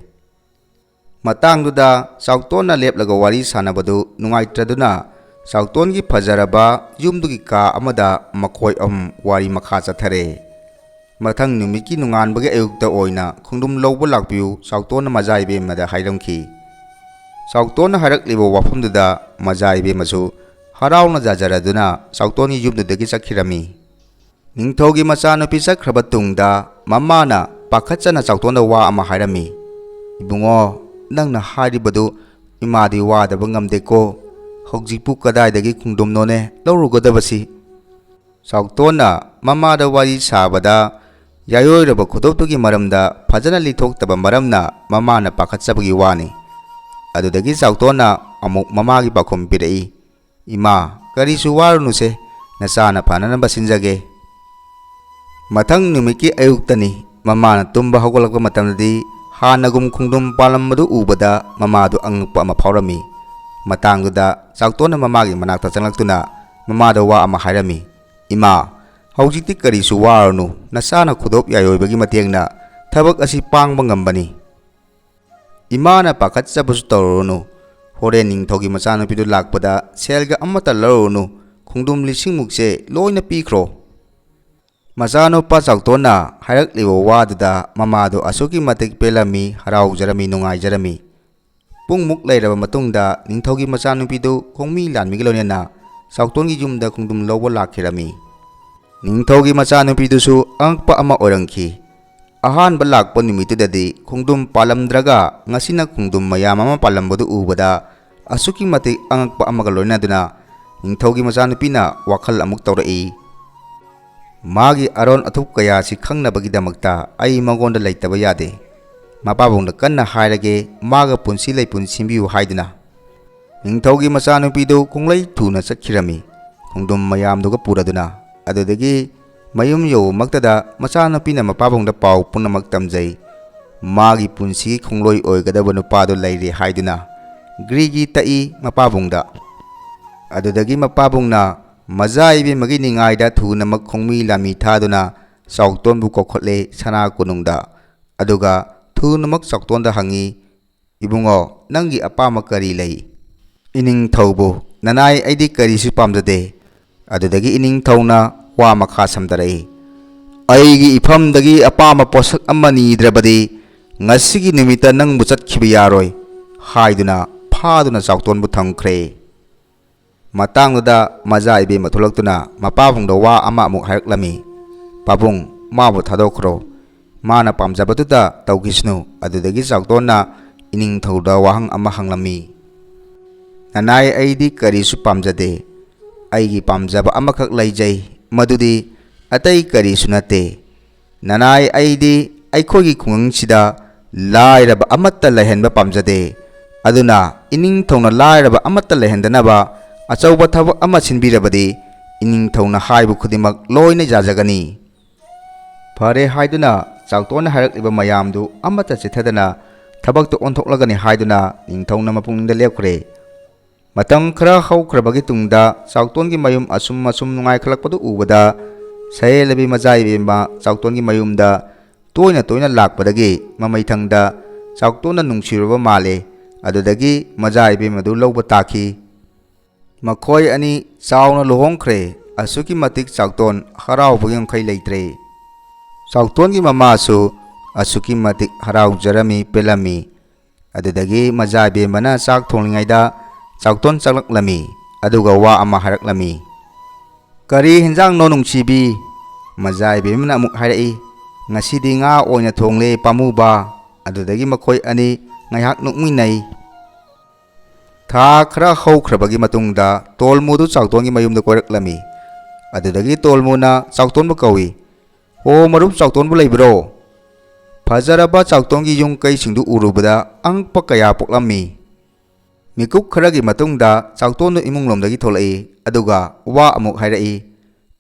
ꯃꯇꯥꯡꯗꯨꯗ ꯆꯥꯎꯇꯣꯟꯅ ꯂꯦꯞꯂꯒ ꯋꯥꯔꯤ ꯁꯥꯟꯅꯕꯗꯨ ꯅꯨꯡꯉꯥꯏꯇ꯭ꯔꯗꯨꯅ ꯆꯥꯎꯇꯣꯟꯒꯤ ꯐꯖꯔꯕ ꯌꯨꯝꯗꯨꯒꯤ ꯀꯥ ꯑꯃꯗ ꯃꯈꯣꯏ ꯑꯍꯨꯝ ꯋꯥꯔꯤ ꯃꯈꯥ ꯆꯠꯊꯔꯦ꯫ ꯃꯊꯪ ꯅꯨꯃꯤꯠꯀꯤ ꯅꯣꯡꯉꯥꯟꯕꯒꯤ ꯑꯌꯨꯛꯇ ꯑꯣꯏꯅ ꯈꯣꯡꯗ꯭ꯔꯨꯝ ꯂꯧꯕ ꯂꯥꯛꯄꯤꯌꯨ, ꯆꯥꯎꯇꯣꯟꯅ ꯃꯖꯥ ꯏꯕꯦꯝꯃꯗ ꯍꯥꯏꯔꯝꯈꯤ꯫ ꯆꯥꯎꯇꯣꯟꯅ ꯍꯥꯏꯔꯛꯂꯤꯕ ꯋꯥꯐꯝꯗꯨꯗ ꯃꯖꯥ ꯏꯕꯦꯝꯃꯁꯨ ꯍꯔꯥꯎꯅ ꯌꯥꯖꯔꯗꯨꯅ ꯆꯥꯎꯇꯣꯟꯒꯤ ꯌꯨꯝꯗꯨꯗꯒꯤ ꯆꯠꯈꯤꯔꯝꯃꯤ꯫ ꯅꯤꯡꯊꯧꯒꯤ ꯃꯆꯥꯅꯨꯄꯤ ꯆꯠꯈ꯭ꯔꯕ ꯇꯨꯡꯗ ꯃꯃꯥꯅ ꯄꯥꯈꯠꯆꯅ ꯆꯥꯎꯇꯣꯟꯗ ꯋꯥ ꯑꯃ ꯍꯥꯏꯔꯝꯃꯤ, "ꯏꯕꯨꯡꯉꯣ, ꯅꯪꯅ ꯍꯥꯏꯔꯤꯕꯗꯨ ꯏꯃꯥꯗꯤ ꯋꯥꯗꯕ ꯉꯝꯗꯦꯀꯣ꯫ ꯍꯧꯖꯤꯛꯄꯨ ꯀꯗꯥꯏꯗꯒꯤ ꯈꯣꯡꯗ꯭ꯔꯨꯝꯅꯣꯅꯦ ꯂꯧꯔꯨꯒꯗꯕꯁꯤ?" ꯆꯥꯎꯇꯣꯟꯅ ꯃꯃꯥꯗ ꯋꯥꯔꯤ ꯁꯥꯕꯗ ꯌꯥꯏꯑꯣꯏꯔꯕ ꯈꯨꯗꯣꯞꯇꯨꯒꯤ ꯃꯔꯝꯗ ꯐꯖꯅ ꯂꯤꯊꯣꯛꯇꯕ ꯃꯔꯝꯅ ꯃꯃꯥꯅ ꯄꯥꯈꯠꯆꯕꯒꯤ ꯋꯥꯅꯤ꯫ ꯑꯗꯨꯗꯒꯤ ꯆꯥꯎꯇꯣꯟꯅ ꯑꯃꯨꯛ ꯃꯃꯥꯒꯤ ꯄꯥꯎꯈꯨꯝ ꯄꯤꯔꯛꯏ, "ꯏꯃꯥ, ꯀꯔꯤꯁꯨ ꯋꯥꯔꯨꯅꯨꯁꯦ, ꯅꯆꯥꯅ ꯐꯅꯅꯕ ꯁꯤꯟꯖꯒꯦ"꯫ ꯃꯊꯪ ꯅꯨꯃꯤꯠꯀꯤ ꯑꯌꯨꯛꯇꯅꯤ꯫ ꯃꯃꯥꯅ ꯇꯨꯝꯕ ꯍꯧꯒꯠꯂꯛꯄ ꯃꯇꯝꯗꯗꯤ ꯍꯥꯟꯅꯒꯨꯝ ꯈꯣꯡꯗ꯭ꯔꯨꯝ ꯄꯥꯜꯂꯝꯕꯗꯨ ꯎꯕꯗ ꯃꯃꯥꯗꯨ ꯑꯉꯛꯄ ꯑꯃ ꯐꯥꯎꯔꯝꯃꯤ꯫ ꯃꯇꯥꯡꯗꯨꯗ ꯆꯥꯎꯇꯣꯟꯅ ꯃꯃꯥꯒꯤ ꯃꯅꯥꯛꯇ ꯆꯪꯂꯛꯇꯨꯅ ꯃꯃꯥꯗ ꯋꯥ ꯑꯃ ꯍꯥꯏꯔꯝꯃꯤ, "ꯏꯃꯥ, ꯍꯧꯖꯤꯛꯇꯤ ꯀꯔꯤꯁꯨ ꯋꯥꯔꯨꯅꯨ, ꯅꯆꯥꯅ ꯈꯨꯗꯣꯞ ꯌꯥꯏꯑꯣꯏꯕꯒꯤ ꯃꯇꯦꯡꯅ ꯊꯕꯛ ꯑꯁꯤ ꯄꯥꯡꯕ ꯉꯝꯕꯅꯤ"꯫ ꯏꯃꯥꯅ ꯄꯥꯈꯠꯆꯕꯁꯨ ꯇꯧꯔꯨꯔꯅꯨ꯫ ꯍꯣꯔꯦꯟ ꯅꯤꯡꯊꯧꯒꯤ ꯃꯆꯥꯅꯨꯄꯤꯗꯨ ꯂꯥꯛꯄꯗ ꯁꯦꯜꯒ ꯑꯃꯠꯇ ꯂꯧꯔꯨꯔꯅꯨ, ꯈꯣꯡꯗ꯭ꯔꯨꯝ ꯂꯤꯁꯤꯡꯃꯨꯛꯁꯦ ꯂꯣꯏꯅ ꯄꯤꯈ꯭ꯔꯣ꯫ ꯃꯆꯥꯅꯨꯄꯥ ꯆꯥꯎꯇꯣꯟꯅ ꯍꯥꯏꯔꯛꯂꯤꯕ ꯋꯥꯗꯨꯗ ꯃꯃꯥꯗꯨ ꯑꯁꯨꯛꯀꯤ ꯃꯇꯤꯛ ꯄꯦꯜꯂꯝꯃꯤ, ꯍꯔꯥꯎꯖꯔꯝꯃꯤ, ꯅꯨꯡꯉꯥꯏꯖꯔꯝꯃꯤ꯫ ꯄꯨꯡꯃꯨꯛ ꯂꯩꯔꯕ ꯃꯇꯨꯡꯗ ꯅꯤꯡꯊꯧꯒꯤ ꯃꯆꯥꯅꯨꯄꯤꯗꯨ ꯈꯣꯡꯃꯤ ꯂꯥꯟꯃꯤꯒ ꯂꯣꯏꯅꯅ ꯆꯥꯎꯇꯣꯟꯒꯤ ꯌꯨꯝꯗ ꯈꯣꯡꯗ꯭ꯔꯨꯝ ꯂꯧꯕ ꯂꯥꯛꯈꯤꯔꯝꯃꯤ꯫ ꯅꯤꯡꯊꯧꯒꯤ ꯃꯆꯥꯅꯨꯄꯤꯗꯨꯁꯨ ꯑꯉꯛꯄ ꯑꯃ ꯑꯣꯏꯔꯝꯈꯤ꯫ ꯑꯍꯥꯟꯕ ꯂꯥꯛꯄ ꯅꯨꯃꯤꯠꯇꯨꯗꯗꯤ ꯈꯣꯡꯗ꯭ꯔꯨꯝ ꯄꯥꯜꯂꯝꯗ꯭ꯔꯒ ꯉꯁꯤꯅ ꯈꯣꯡꯗ꯭ꯔꯨꯝ ꯃꯌꯥꯝ ꯑꯃ ꯄꯥꯜꯂꯝꯕꯗꯨ ꯎꯕꯗ ꯑꯁꯨꯛꯀꯤ ꯃꯇꯤꯛ ꯑꯉꯛꯄ ꯑꯃꯒ ꯂꯣꯏꯅꯗꯨꯅ ꯅꯤꯡꯊꯧꯒꯤ ꯃꯆꯥꯅꯨꯄꯤꯅ ꯋꯥꯈꯜ ꯑꯃꯨꯛ ꯇꯧꯔꯛꯏ꯫ ꯃꯥꯒꯤ ꯑꯔꯣꯟ ꯑꯊꯨꯞ ꯀꯌꯥꯁꯤ ꯈꯪꯅꯕꯒꯤꯗꯃꯛꯇ ꯑꯩ ꯃꯉꯣꯟꯗ ꯂꯩꯇꯕ ꯌꯥꯗꯦ꯫ ꯃꯄꯥꯕꯨꯡꯗ ꯀꯟꯅ ꯍꯥꯏꯔꯒꯦ, ꯃꯥꯒ ꯄꯨꯟꯁꯤ ꯂꯩꯄꯨꯟ ꯁꯦꯝꯕꯤꯌꯨ ꯍꯥꯏꯗꯨꯅ꯫ ꯅꯤꯡꯊꯧꯒꯤ ꯃꯆꯥꯅꯨꯄꯤꯗꯨ ꯈꯣꯡꯂꯩ ꯊꯨꯅ ꯆꯠꯈꯤꯔꯝꯃꯤ, ꯈꯣꯡꯗ꯭ꯔꯨꯝ ꯃꯌꯥꯝꯗꯨꯒ ꯄꯨꯔꯗꯨꯅ꯫ ꯑꯗꯨꯗꯒꯤ ꯃꯌꯨꯝ ꯌꯧꯕꯃꯛꯇꯗ ꯃꯆꯥꯅꯨꯄꯤꯅ ꯃꯄꯥꯕꯨꯡꯗ ꯄꯥꯎ ꯄꯨꯝꯅꯃꯛ ꯇꯝꯖꯩ꯫ ꯃꯥꯒꯤ ꯄꯨꯟꯁꯤꯒꯤ ꯈꯣꯡꯂꯣꯏ ꯑꯣꯏꯒꯗꯕ ꯅꯨꯄꯥꯗꯨ ꯂꯩꯔꯦ ꯍꯥꯏꯗꯨꯅ ꯒ꯭ꯔꯤꯒꯤ ꯇꯛꯏ ꯃꯄꯥꯕꯨꯡꯗ꯫ ꯑꯗꯨꯗꯒꯤ ꯃꯄꯥꯕꯨꯡꯅ ꯃꯖꯥ ꯏꯕꯦꯝꯃꯒꯤ ꯅꯤꯡꯉꯥꯏꯗ ꯊꯨꯅꯃꯛ ꯈꯣꯡꯃꯤ ꯂꯥꯃꯤ ꯊꯥꯗꯨꯅ ꯆꯥꯎꯇꯣꯟꯕꯨ ꯀꯧꯈꯠꯂꯦ ꯁꯅꯥ ꯀꯣꯅꯨꯡꯗ꯫ ꯑꯗꯨꯒ ꯊꯨꯅꯃꯛ ꯆꯥꯎꯇꯣꯟꯗ ꯍꯪꯉꯤ, "ꯏꯕꯨꯡꯉꯣ, ꯅꯪꯒꯤ ꯑꯄꯥꯝꯕ ꯀꯔꯤ ꯂꯩ?" "ꯏꯅꯤꯡꯊꯧꯕꯨ, ꯅꯅꯥꯏ ꯑꯩꯗꯤ ꯀꯔꯤꯁꯨ ꯄꯥꯝꯖꯗꯦ꯫" ꯑꯗꯨꯗꯒꯤ ꯏꯅꯤꯡꯊꯧꯅ ꯋꯥ ꯃꯈꯥ ꯁꯝꯊꯔꯛꯏ, "ꯑꯩꯒꯤ ꯏꯐꯝꯗꯒꯤ ꯑꯄꯥꯝꯕ ꯄꯣꯠꯁꯛ ꯑꯃ ꯅꯤꯗ꯭ꯔꯕꯗꯤ ꯉꯁꯤꯒꯤ ꯅꯨꯃꯤꯠꯇ ꯅꯪꯕꯨ ꯆꯠꯈꯤꯕ ꯌꯥꯔꯣꯏ" ꯍꯥꯏꯗꯨꯅ ꯐꯥꯗꯨꯅ ꯆꯥꯎꯇꯣꯟꯕꯨ ꯊꯝꯈ꯭ꯔꯦ꯫ ꯃꯇꯥꯡꯗꯨꯗ ꯃꯖꯥ ꯏꯕꯦꯝꯃ ꯊꯣꯛꯂꯛꯇꯨꯅ ꯃꯄꯥꯕꯨꯡꯗ ꯋꯥ ꯑꯃ ꯑꯃꯨꯛ ꯍꯥꯏꯔꯛꯂꯝꯃꯤ, "ꯄꯥꯕꯨꯡ, ꯃꯥꯕꯨ ꯊꯥꯗꯣꯛꯈ꯭ꯔꯣ, ꯃꯥꯅ ꯄꯥꯝꯖꯕꯗꯨꯗ ꯇꯧꯈꯤꯁꯅꯨ꯫" ꯑꯗꯨꯗꯒꯤ ꯆꯥꯎꯇꯣꯟꯅ ꯏꯅꯤꯡꯊꯧꯗ ꯋꯥꯍꯪ ꯑꯃ ꯍꯪꯂꯝꯃꯤ, "ꯅꯅꯥꯏ ꯑꯩꯗꯤ ꯀꯔꯤꯁꯨ ꯄꯥꯝꯖꯗꯦ, ꯑꯩꯒꯤ ꯄꯥꯝꯖꯕ ꯑꯃꯈꯛ ꯂꯩꯖꯩ, ꯃꯗꯨꯗꯤ ꯑꯇꯩ ꯀꯔꯤꯁꯨ ꯅꯠꯇꯦ꯫ ꯅꯅꯥꯏ ꯑꯩꯗꯤ ꯑꯩꯈꯣꯏꯒꯤ ꯈꯨꯡꯒꯪꯁꯤꯗ ꯂꯥꯏꯔꯕ ꯑꯃꯠꯇ ꯂꯩꯍꯟꯕ ꯄꯥꯝꯖꯗꯦ꯫ ꯑꯗꯨꯅ ꯏꯅꯤꯡꯊꯧꯅ ꯂꯥꯏꯔꯕ ꯑꯃꯠꯇ ꯂꯩꯍꯟꯗꯅꯕ ꯑꯆꯧꯕ ꯊꯕꯛ ꯑꯃ ꯁꯤꯟꯕꯤꯔꯕꯗꯤ ꯏꯅꯤꯡꯊꯧꯅ ꯍꯥꯏꯕ ꯈꯨꯗꯤꯡꯃꯛ ꯂꯣꯏꯅ ꯌꯥꯖꯒꯅꯤ꯫" ꯐꯔꯦ ꯍꯥꯏꯗꯨꯅ ꯆꯥꯎꯇꯣꯟꯅ ꯍꯥꯏꯔꯛꯂꯤꯕ ꯃꯌꯥꯝꯗꯨ ꯑꯃꯠꯇ ꯆꯤꯠꯊꯗꯅ ꯊꯕꯛꯇꯨ ꯑꯣꯟꯊꯣꯛꯂꯒꯅꯤ ꯍꯥꯏꯗꯨꯅ ꯅꯤꯡꯊꯧꯅ ꯃꯄꯨꯛꯅꯤꯡꯗ ꯂꯦꯞꯈ꯭ꯔꯦ꯫ ꯃꯇꯝ ꯈꯔ ꯍꯧꯈ꯭ꯔꯕꯒꯤ ꯇꯨꯡꯗ ꯆꯥꯎꯇꯣꯟꯒꯤ ꯃꯌꯨꯝ ꯑꯁꯨꯝ ꯑꯁꯨꯝ ꯅꯨꯡꯉꯥꯏꯈꯠꯂꯛꯄꯗꯨ ꯎꯕꯗ ꯁꯍꯦꯂꯕꯤ ꯃꯖꯥ ꯏꯕꯦꯝꯃ ꯆꯥꯎꯇꯣꯟꯒꯤ ꯃꯌꯨꯝꯗ ꯇꯣꯏꯅ ꯇꯣꯏꯅ ꯂꯥꯛꯄꯗꯒꯤ ꯃꯃꯩꯊꯪꯗ ꯆꯥꯎꯇꯣꯟꯅ ꯅꯨꯡꯁꯤꯔꯨꯕ ꯃꯥꯜꯂꯦ꯫ ꯑꯗꯨꯗꯒꯤ ꯃꯖꯥ ꯏꯕꯦꯝꯃꯗꯨ ꯂꯧꯕ ꯇꯥꯈꯤ꯫ ꯃꯈꯣꯏ ꯑꯅꯤ ꯆꯥꯎꯅ ꯂꯨꯍꯣꯡꯈ꯭ꯔꯦ꯫ ꯑꯁꯨꯛꯀꯤ ꯃꯇꯤꯛ ꯆꯥꯎꯇꯣꯟ ꯍꯔꯥꯎꯕꯒꯤ ꯉꯝꯈꯩ ꯂꯩꯇ꯭ꯔꯦ꯫ ꯆꯥꯎꯇꯣꯟꯒꯤ ꯃꯃꯥꯁꯨ ꯑꯁꯨꯛꯀꯤ ꯃꯇꯤꯛ ꯍꯔꯥꯎꯖꯔꯝꯃꯤ, ꯄꯦꯜꯂꯝꯃꯤ꯫ ꯑꯗꯨꯗꯒꯤ ꯃꯖꯥ ꯏꯕꯦꯝꯃꯅ ꯆꯥꯛ ꯊꯣꯡꯂꯤꯉꯩꯗ ꯆꯥꯎꯇꯣꯟ ꯆꯪꯂꯛꯂꯝꯃꯤ꯫ ꯑꯗꯨꯒ ꯋꯥ ꯑꯃ ꯍꯥꯏꯔꯛꯂꯝꯃꯤ꯫ "ꯀꯔꯤ ꯍꯦꯟꯖꯥꯡꯅꯣ, ꯅꯨꯡꯁꯤꯕꯤ?" ꯃꯖꯥ ꯏꯕꯦꯝꯃꯅ ꯑꯃꯨꯛ ꯍꯥꯏꯔꯛꯏ꯫ "ꯉꯁꯤꯗꯤ ꯉꯥ ꯑꯣꯏꯅ ꯊꯣꯡꯂꯦ, ꯄꯥꯝꯃꯨꯕ"꯫ ꯑꯗꯨꯗꯒꯤ ꯃꯈꯣꯏ ꯑꯅꯤ ꯉꯥꯏꯍꯥꯛ ꯅꯣꯛꯃꯤꯟꯅꯩ꯫ ꯊꯥ ꯈꯔ ꯍꯧꯈ꯭ꯔꯕꯒꯤ ꯃꯇꯨꯡꯗ ꯇꯣꯜꯃꯨꯗꯨ ꯆꯥꯎꯇꯣꯟꯒꯤ ꯃꯌꯨꯝꯗ ꯀꯣꯏꯔꯛꯂꯝꯃꯤ꯫ ꯑꯗꯨꯗꯒꯤ ꯇꯣꯜꯃꯨꯅ ꯆꯥꯎꯇꯣꯟꯕꯨ ꯀꯧꯏ꯫ "ꯑꯣ, ꯃꯔꯨꯞ ꯆꯥꯎꯇꯣꯟꯕꯨ ꯂꯩꯕ꯭ꯔꯣ?" ꯐꯖꯔꯕ ꯆꯥꯎꯇꯣꯟꯒꯤ ꯌꯨꯝ ꯀꯩꯁꯤꯡꯗꯨ ꯎꯔꯨꯕꯗ ꯑꯉꯛꯄ ꯀꯌꯥ ꯄꯣꯛꯂꯝꯃꯤ꯫ ꯃꯤꯀꯨꯞ ꯈꯔꯒꯤ ꯃꯇꯨꯡꯗ ꯆꯥꯎꯇꯣꯟꯗꯨ ꯏꯃꯨꯡꯂꯣꯝꯗꯒꯤ ꯊꯣꯛꯂꯛꯏ, ꯑꯗꯨꯒ ꯋꯥ ꯑꯃꯨꯛ ꯍꯥꯏꯔꯛꯏ꯫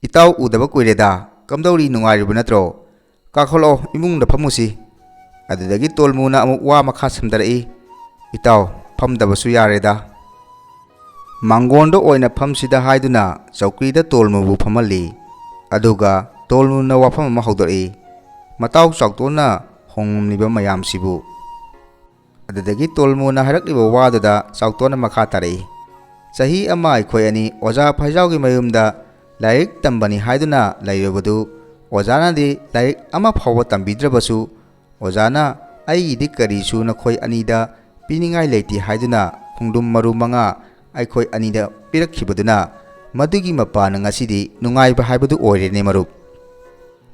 "ꯏꯇꯥꯎ ꯎꯗꯕ ꯀꯨꯏꯔꯦꯗ, ꯀꯝꯗꯧꯔꯤ, ꯅꯨꯡꯉꯥꯏꯔꯤꯕ ꯅꯠꯇ꯭ꯔꯣ? ꯀꯥꯈꯠꯂꯛꯑꯣ, ꯏꯃꯨꯡꯗ ꯐꯝꯃꯨꯁꯤ"꯫ ꯑꯗꯨꯗꯒꯤ ꯇꯣꯜꯃꯨꯅ ꯑꯃꯨꯛ ꯋꯥ ꯃꯈꯥ ꯁꯝꯊꯔꯛꯏ꯫ "ꯏꯇꯥꯎ, ꯐꯝꯗꯕꯁꯨ ꯌꯥꯔꯦꯗ"꯫ ꯃꯥꯡꯒꯣꯟꯗ ꯑꯣꯏꯅ ꯐꯝꯁꯤꯗ ꯍꯥꯏꯗꯨꯅ ꯆꯧꯀ꯭ꯔꯤꯗ ꯇꯣꯜꯃꯨꯕꯨ ꯐꯝꯍꯜꯂꯤ꯫ ꯑꯗꯨꯒ ꯇꯣꯜꯃꯨꯅ ꯋꯥꯐꯝ ꯑꯃ ꯍꯧꯗꯣꯔꯛꯏ꯫ ꯃꯇꯥꯎ ꯆꯥꯎꯇꯣꯟꯅ ꯍꯣꯡꯂꯝꯂꯤꯕ ꯃꯌꯥꯝꯁꯤꯕꯨ꯫ ꯑꯗꯨꯗꯒꯤ ꯇꯣꯜꯃꯨꯅ ꯍꯥꯏꯔꯛꯂꯤꯕ ꯋꯥꯗꯨꯗ ꯆꯥꯎꯇꯣꯟꯅ ꯃꯈꯥ ꯇꯥꯔꯛꯏ꯫ "ꯆꯍꯤ ꯑꯃ ꯑꯩꯈꯣꯏ ꯑꯅꯤ ꯑꯣꯖꯥ ꯐꯥꯏꯖꯥꯎꯒꯤ ꯃꯌꯨꯝꯗ ꯂꯥꯏꯔꯤꯛ ꯇꯝꯕꯅꯤ ꯍꯥꯏꯗꯨꯅ ꯂꯩꯔꯨꯕꯗꯨ, ꯑꯣꯖꯥꯅꯗꯤ ꯂꯥꯏꯔꯤꯛ ꯑꯃ ꯐꯥꯎꯕ ꯇꯝꯕꯤꯗ꯭ꯔꯕꯁꯨ, ꯑꯣꯖꯥꯅ ꯑꯩꯒꯤꯗꯤ ꯀꯔꯤꯁꯨ ꯅꯈꯣꯏ ꯑꯅꯤꯗ ꯄꯤꯅꯤꯡꯉꯥꯏ ꯂꯩꯇꯦ ꯍꯥꯏꯗꯨꯅ ꯈꯣꯡꯗ꯭ꯔꯨꯝ ꯃꯔꯨ ꯃꯉꯥ ꯑꯩꯈꯣꯏ ꯑꯅꯤꯗ ꯄꯤꯔꯛꯈꯤꯕꯗꯨꯅ, ꯃꯗꯨꯒꯤ ꯃꯄꯥꯅ ꯉꯁꯤꯗꯤ ꯅꯨꯡꯉꯥꯏꯕ ꯍꯥꯏꯕꯗꯨ ꯑꯣꯏꯔꯦꯅꯦ, ꯃꯔꯨꯞ"꯫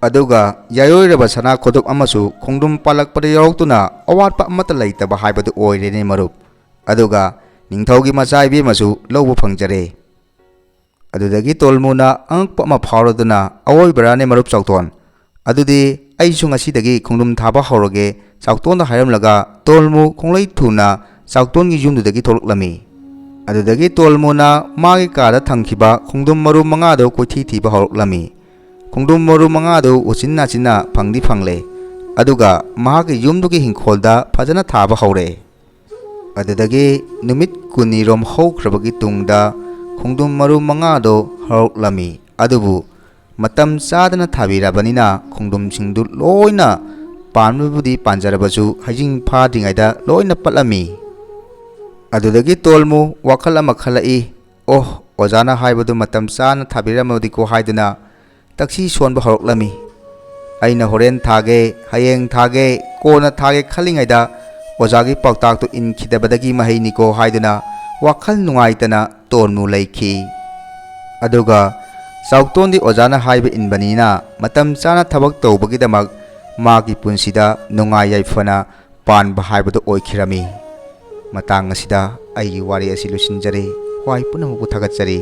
ꯑꯗꯨꯒ ꯌꯥꯏꯔꯣꯏꯔꯕ ꯁꯅꯥ ꯈꯣꯗꯨꯞ ꯑꯃꯁꯨ ꯈꯣꯡꯗ꯭ꯔꯨꯝ ꯄꯥꯜꯂꯛꯄꯗ ꯌꯥꯎꯔꯛꯇꯨꯅ ꯑꯋꯥꯠꯄ ꯑꯃꯠꯇ ꯂꯩꯇꯕ ꯍꯥꯏꯕꯗꯨ ꯑꯣꯏꯔꯦꯅꯦ, ꯃꯔꯨꯞ꯫ ꯑꯗꯨꯒ ꯅꯤꯡꯊꯧꯒꯤ ꯃꯆꯥ ꯏꯕꯦꯝꯃꯁꯨ ꯂꯧꯕ ꯐꯪꯖꯔꯦ꯫ ꯑꯗꯨꯗꯒꯤ ꯇꯣꯜꯃꯨꯅ ꯑꯉꯛꯄ ꯑꯃ ꯐꯥꯎꯔꯗꯨꯅ, "ꯑꯋꯣꯏꯕꯔꯥꯅꯦ, ꯃꯔꯨꯞ ꯆꯥꯎꯇꯣꯟ? ꯑꯗꯨꯗꯤ ꯑꯩꯁꯨ ꯉꯁꯤꯗꯒꯤ ꯈꯣꯡꯗ꯭ꯔꯨꯝ ꯊꯥꯕ ꯍꯧꯔꯒꯦ", ꯆꯥꯎꯇꯣꯟꯗ ꯍꯥꯏꯔꯝꯂꯒ ꯇꯣꯜꯃꯨ ꯈꯣꯡꯂꯩ ꯊꯨꯅ ꯆꯥꯎꯇꯣꯟꯒꯤ ꯌꯨꯝꯗꯨꯗꯒꯤ ꯊꯣꯛꯂꯛꯂꯝꯃꯤ꯫ ꯑꯗꯨꯗꯒꯤ ꯇꯣꯜꯃꯨꯅ ꯃꯥꯒꯤ ꯀꯥꯗ ꯊꯝꯈꯤꯕ ꯈꯣꯡꯗ꯭ꯔꯨꯝ ꯃꯔꯨ ꯃꯉꯥꯗꯨ ꯀꯣꯏꯊꯤ ꯊꯤꯕ ꯍꯧꯔꯛꯂꯝꯃꯤ꯫ ꯈꯣꯡꯗ꯭ꯔꯨꯝ ꯃꯔꯨ ꯃꯉꯥꯗꯨ ꯎꯆꯤꯟ ꯅꯥꯆꯤꯟꯅ ꯐꯪꯗꯤ ꯐꯪꯂꯦ, ꯑꯗꯨꯒ ꯃꯍꯥꯛꯀꯤ ꯌꯨꯝꯗꯨꯒꯤ ꯏꯪꯈꯣꯜꯗ ꯐꯖꯅ ꯊꯥꯕ ꯍꯧꯔꯦ꯫ ꯑꯗꯨꯗꯒꯤ ꯅꯨꯃꯤꯠ ꯀꯨꯟꯅꯤꯔꯣꯝ ꯍꯧꯈ꯭ꯔꯕꯒꯤ ꯇꯨꯡꯗ ꯈꯣꯡꯗ꯭ꯔꯨꯝ ꯃꯔꯨ ꯃꯉꯥꯗꯣ ꯍꯧꯔꯛꯂꯝꯃꯤ꯫ ꯑꯗꯨꯕꯨ ꯃꯇꯝ ꯆꯥꯗꯅ ꯊꯥꯕꯤꯔꯕꯅꯤꯅ ꯈꯣꯡꯗ꯭ꯔꯨꯝꯁꯤꯡꯗꯨ ꯂꯣꯏꯅ ꯄꯥꯟꯕꯕꯨꯗꯤ ꯄꯥꯟꯖꯔꯕꯁꯨ, ꯍꯩꯖꯤꯡ ꯐꯥꯗ꯭ꯔꯤꯉꯩꯗ ꯂꯣꯏꯅ ꯄꯠꯂꯝꯃꯤ꯫ ꯑꯗꯨꯗꯒꯤ ꯇꯣꯜꯃꯨ ꯋꯥꯈꯜ ꯑꯃ ꯈꯜꯂꯛꯏ꯫ "ꯑꯣꯍ, ꯑꯣꯖꯥꯅ ꯍꯥꯏꯕꯗꯨ ꯃꯇꯝ ꯆꯥꯅ ꯊꯥꯕꯤꯔꯝꯃꯗꯤꯀꯣ" ꯍꯥꯏꯗꯨꯅ ꯇꯛꯁꯤ ꯁꯣꯟꯕ ꯍꯧꯔꯛꯂꯝꯃꯤ꯫ "ꯑꯩꯅ ꯍꯣꯔꯦꯟ ꯊꯥꯒꯦ, ꯍꯌꯦꯡ ꯊꯥꯒꯦ, ꯀꯣꯟꯅ ꯊꯥꯒꯦ" ꯈꯜꯂꯤꯉꯩꯗ, ꯑꯣꯖꯥꯒꯤ ꯄꯥꯎꯇꯥꯛꯇꯨ ꯏꯟꯈꯤꯗꯕꯗꯒꯤ ꯃꯍꯩꯅꯤꯀꯣ ꯍꯥꯏꯗꯨꯅ ꯋꯥꯈꯜ ꯅꯨꯡꯉꯥꯏꯇꯅ ꯇꯣꯟꯃꯨ ꯂꯩꯈꯤ꯫ ꯑꯗꯨꯒ ꯆꯥꯎꯇꯣꯟꯗꯤ ꯑꯣꯖꯥꯅ ꯍꯥꯏꯕ ꯏꯟꯕꯅꯤꯅ ꯃꯇꯝ ꯆꯥꯅ ꯊꯕꯛ ꯇꯧꯕꯒꯤꯗꯃꯛ ꯃꯥꯒꯤ ꯄꯨꯟꯁꯤꯗ ꯅꯨꯡꯉꯥꯏ ꯌꯥꯏꯐꯅ ꯄꯥꯟꯕ ꯍꯥꯏꯕꯗꯨ ꯑꯣꯏꯈꯤꯔꯝꯃꯤ꯫ ꯃꯇꯥꯡ ꯑꯁꯤꯗ ꯑꯩꯒꯤ ꯋꯥꯔꯤ ꯑꯁꯤ ꯂꯣꯏꯁꯤꯟꯖꯔꯦ꯫ ꯈ꯭ꯋꯥꯏ ꯄꯨꯝꯅꯃꯛꯄꯨ ꯊꯥꯒꯠꯆꯔꯤ꯫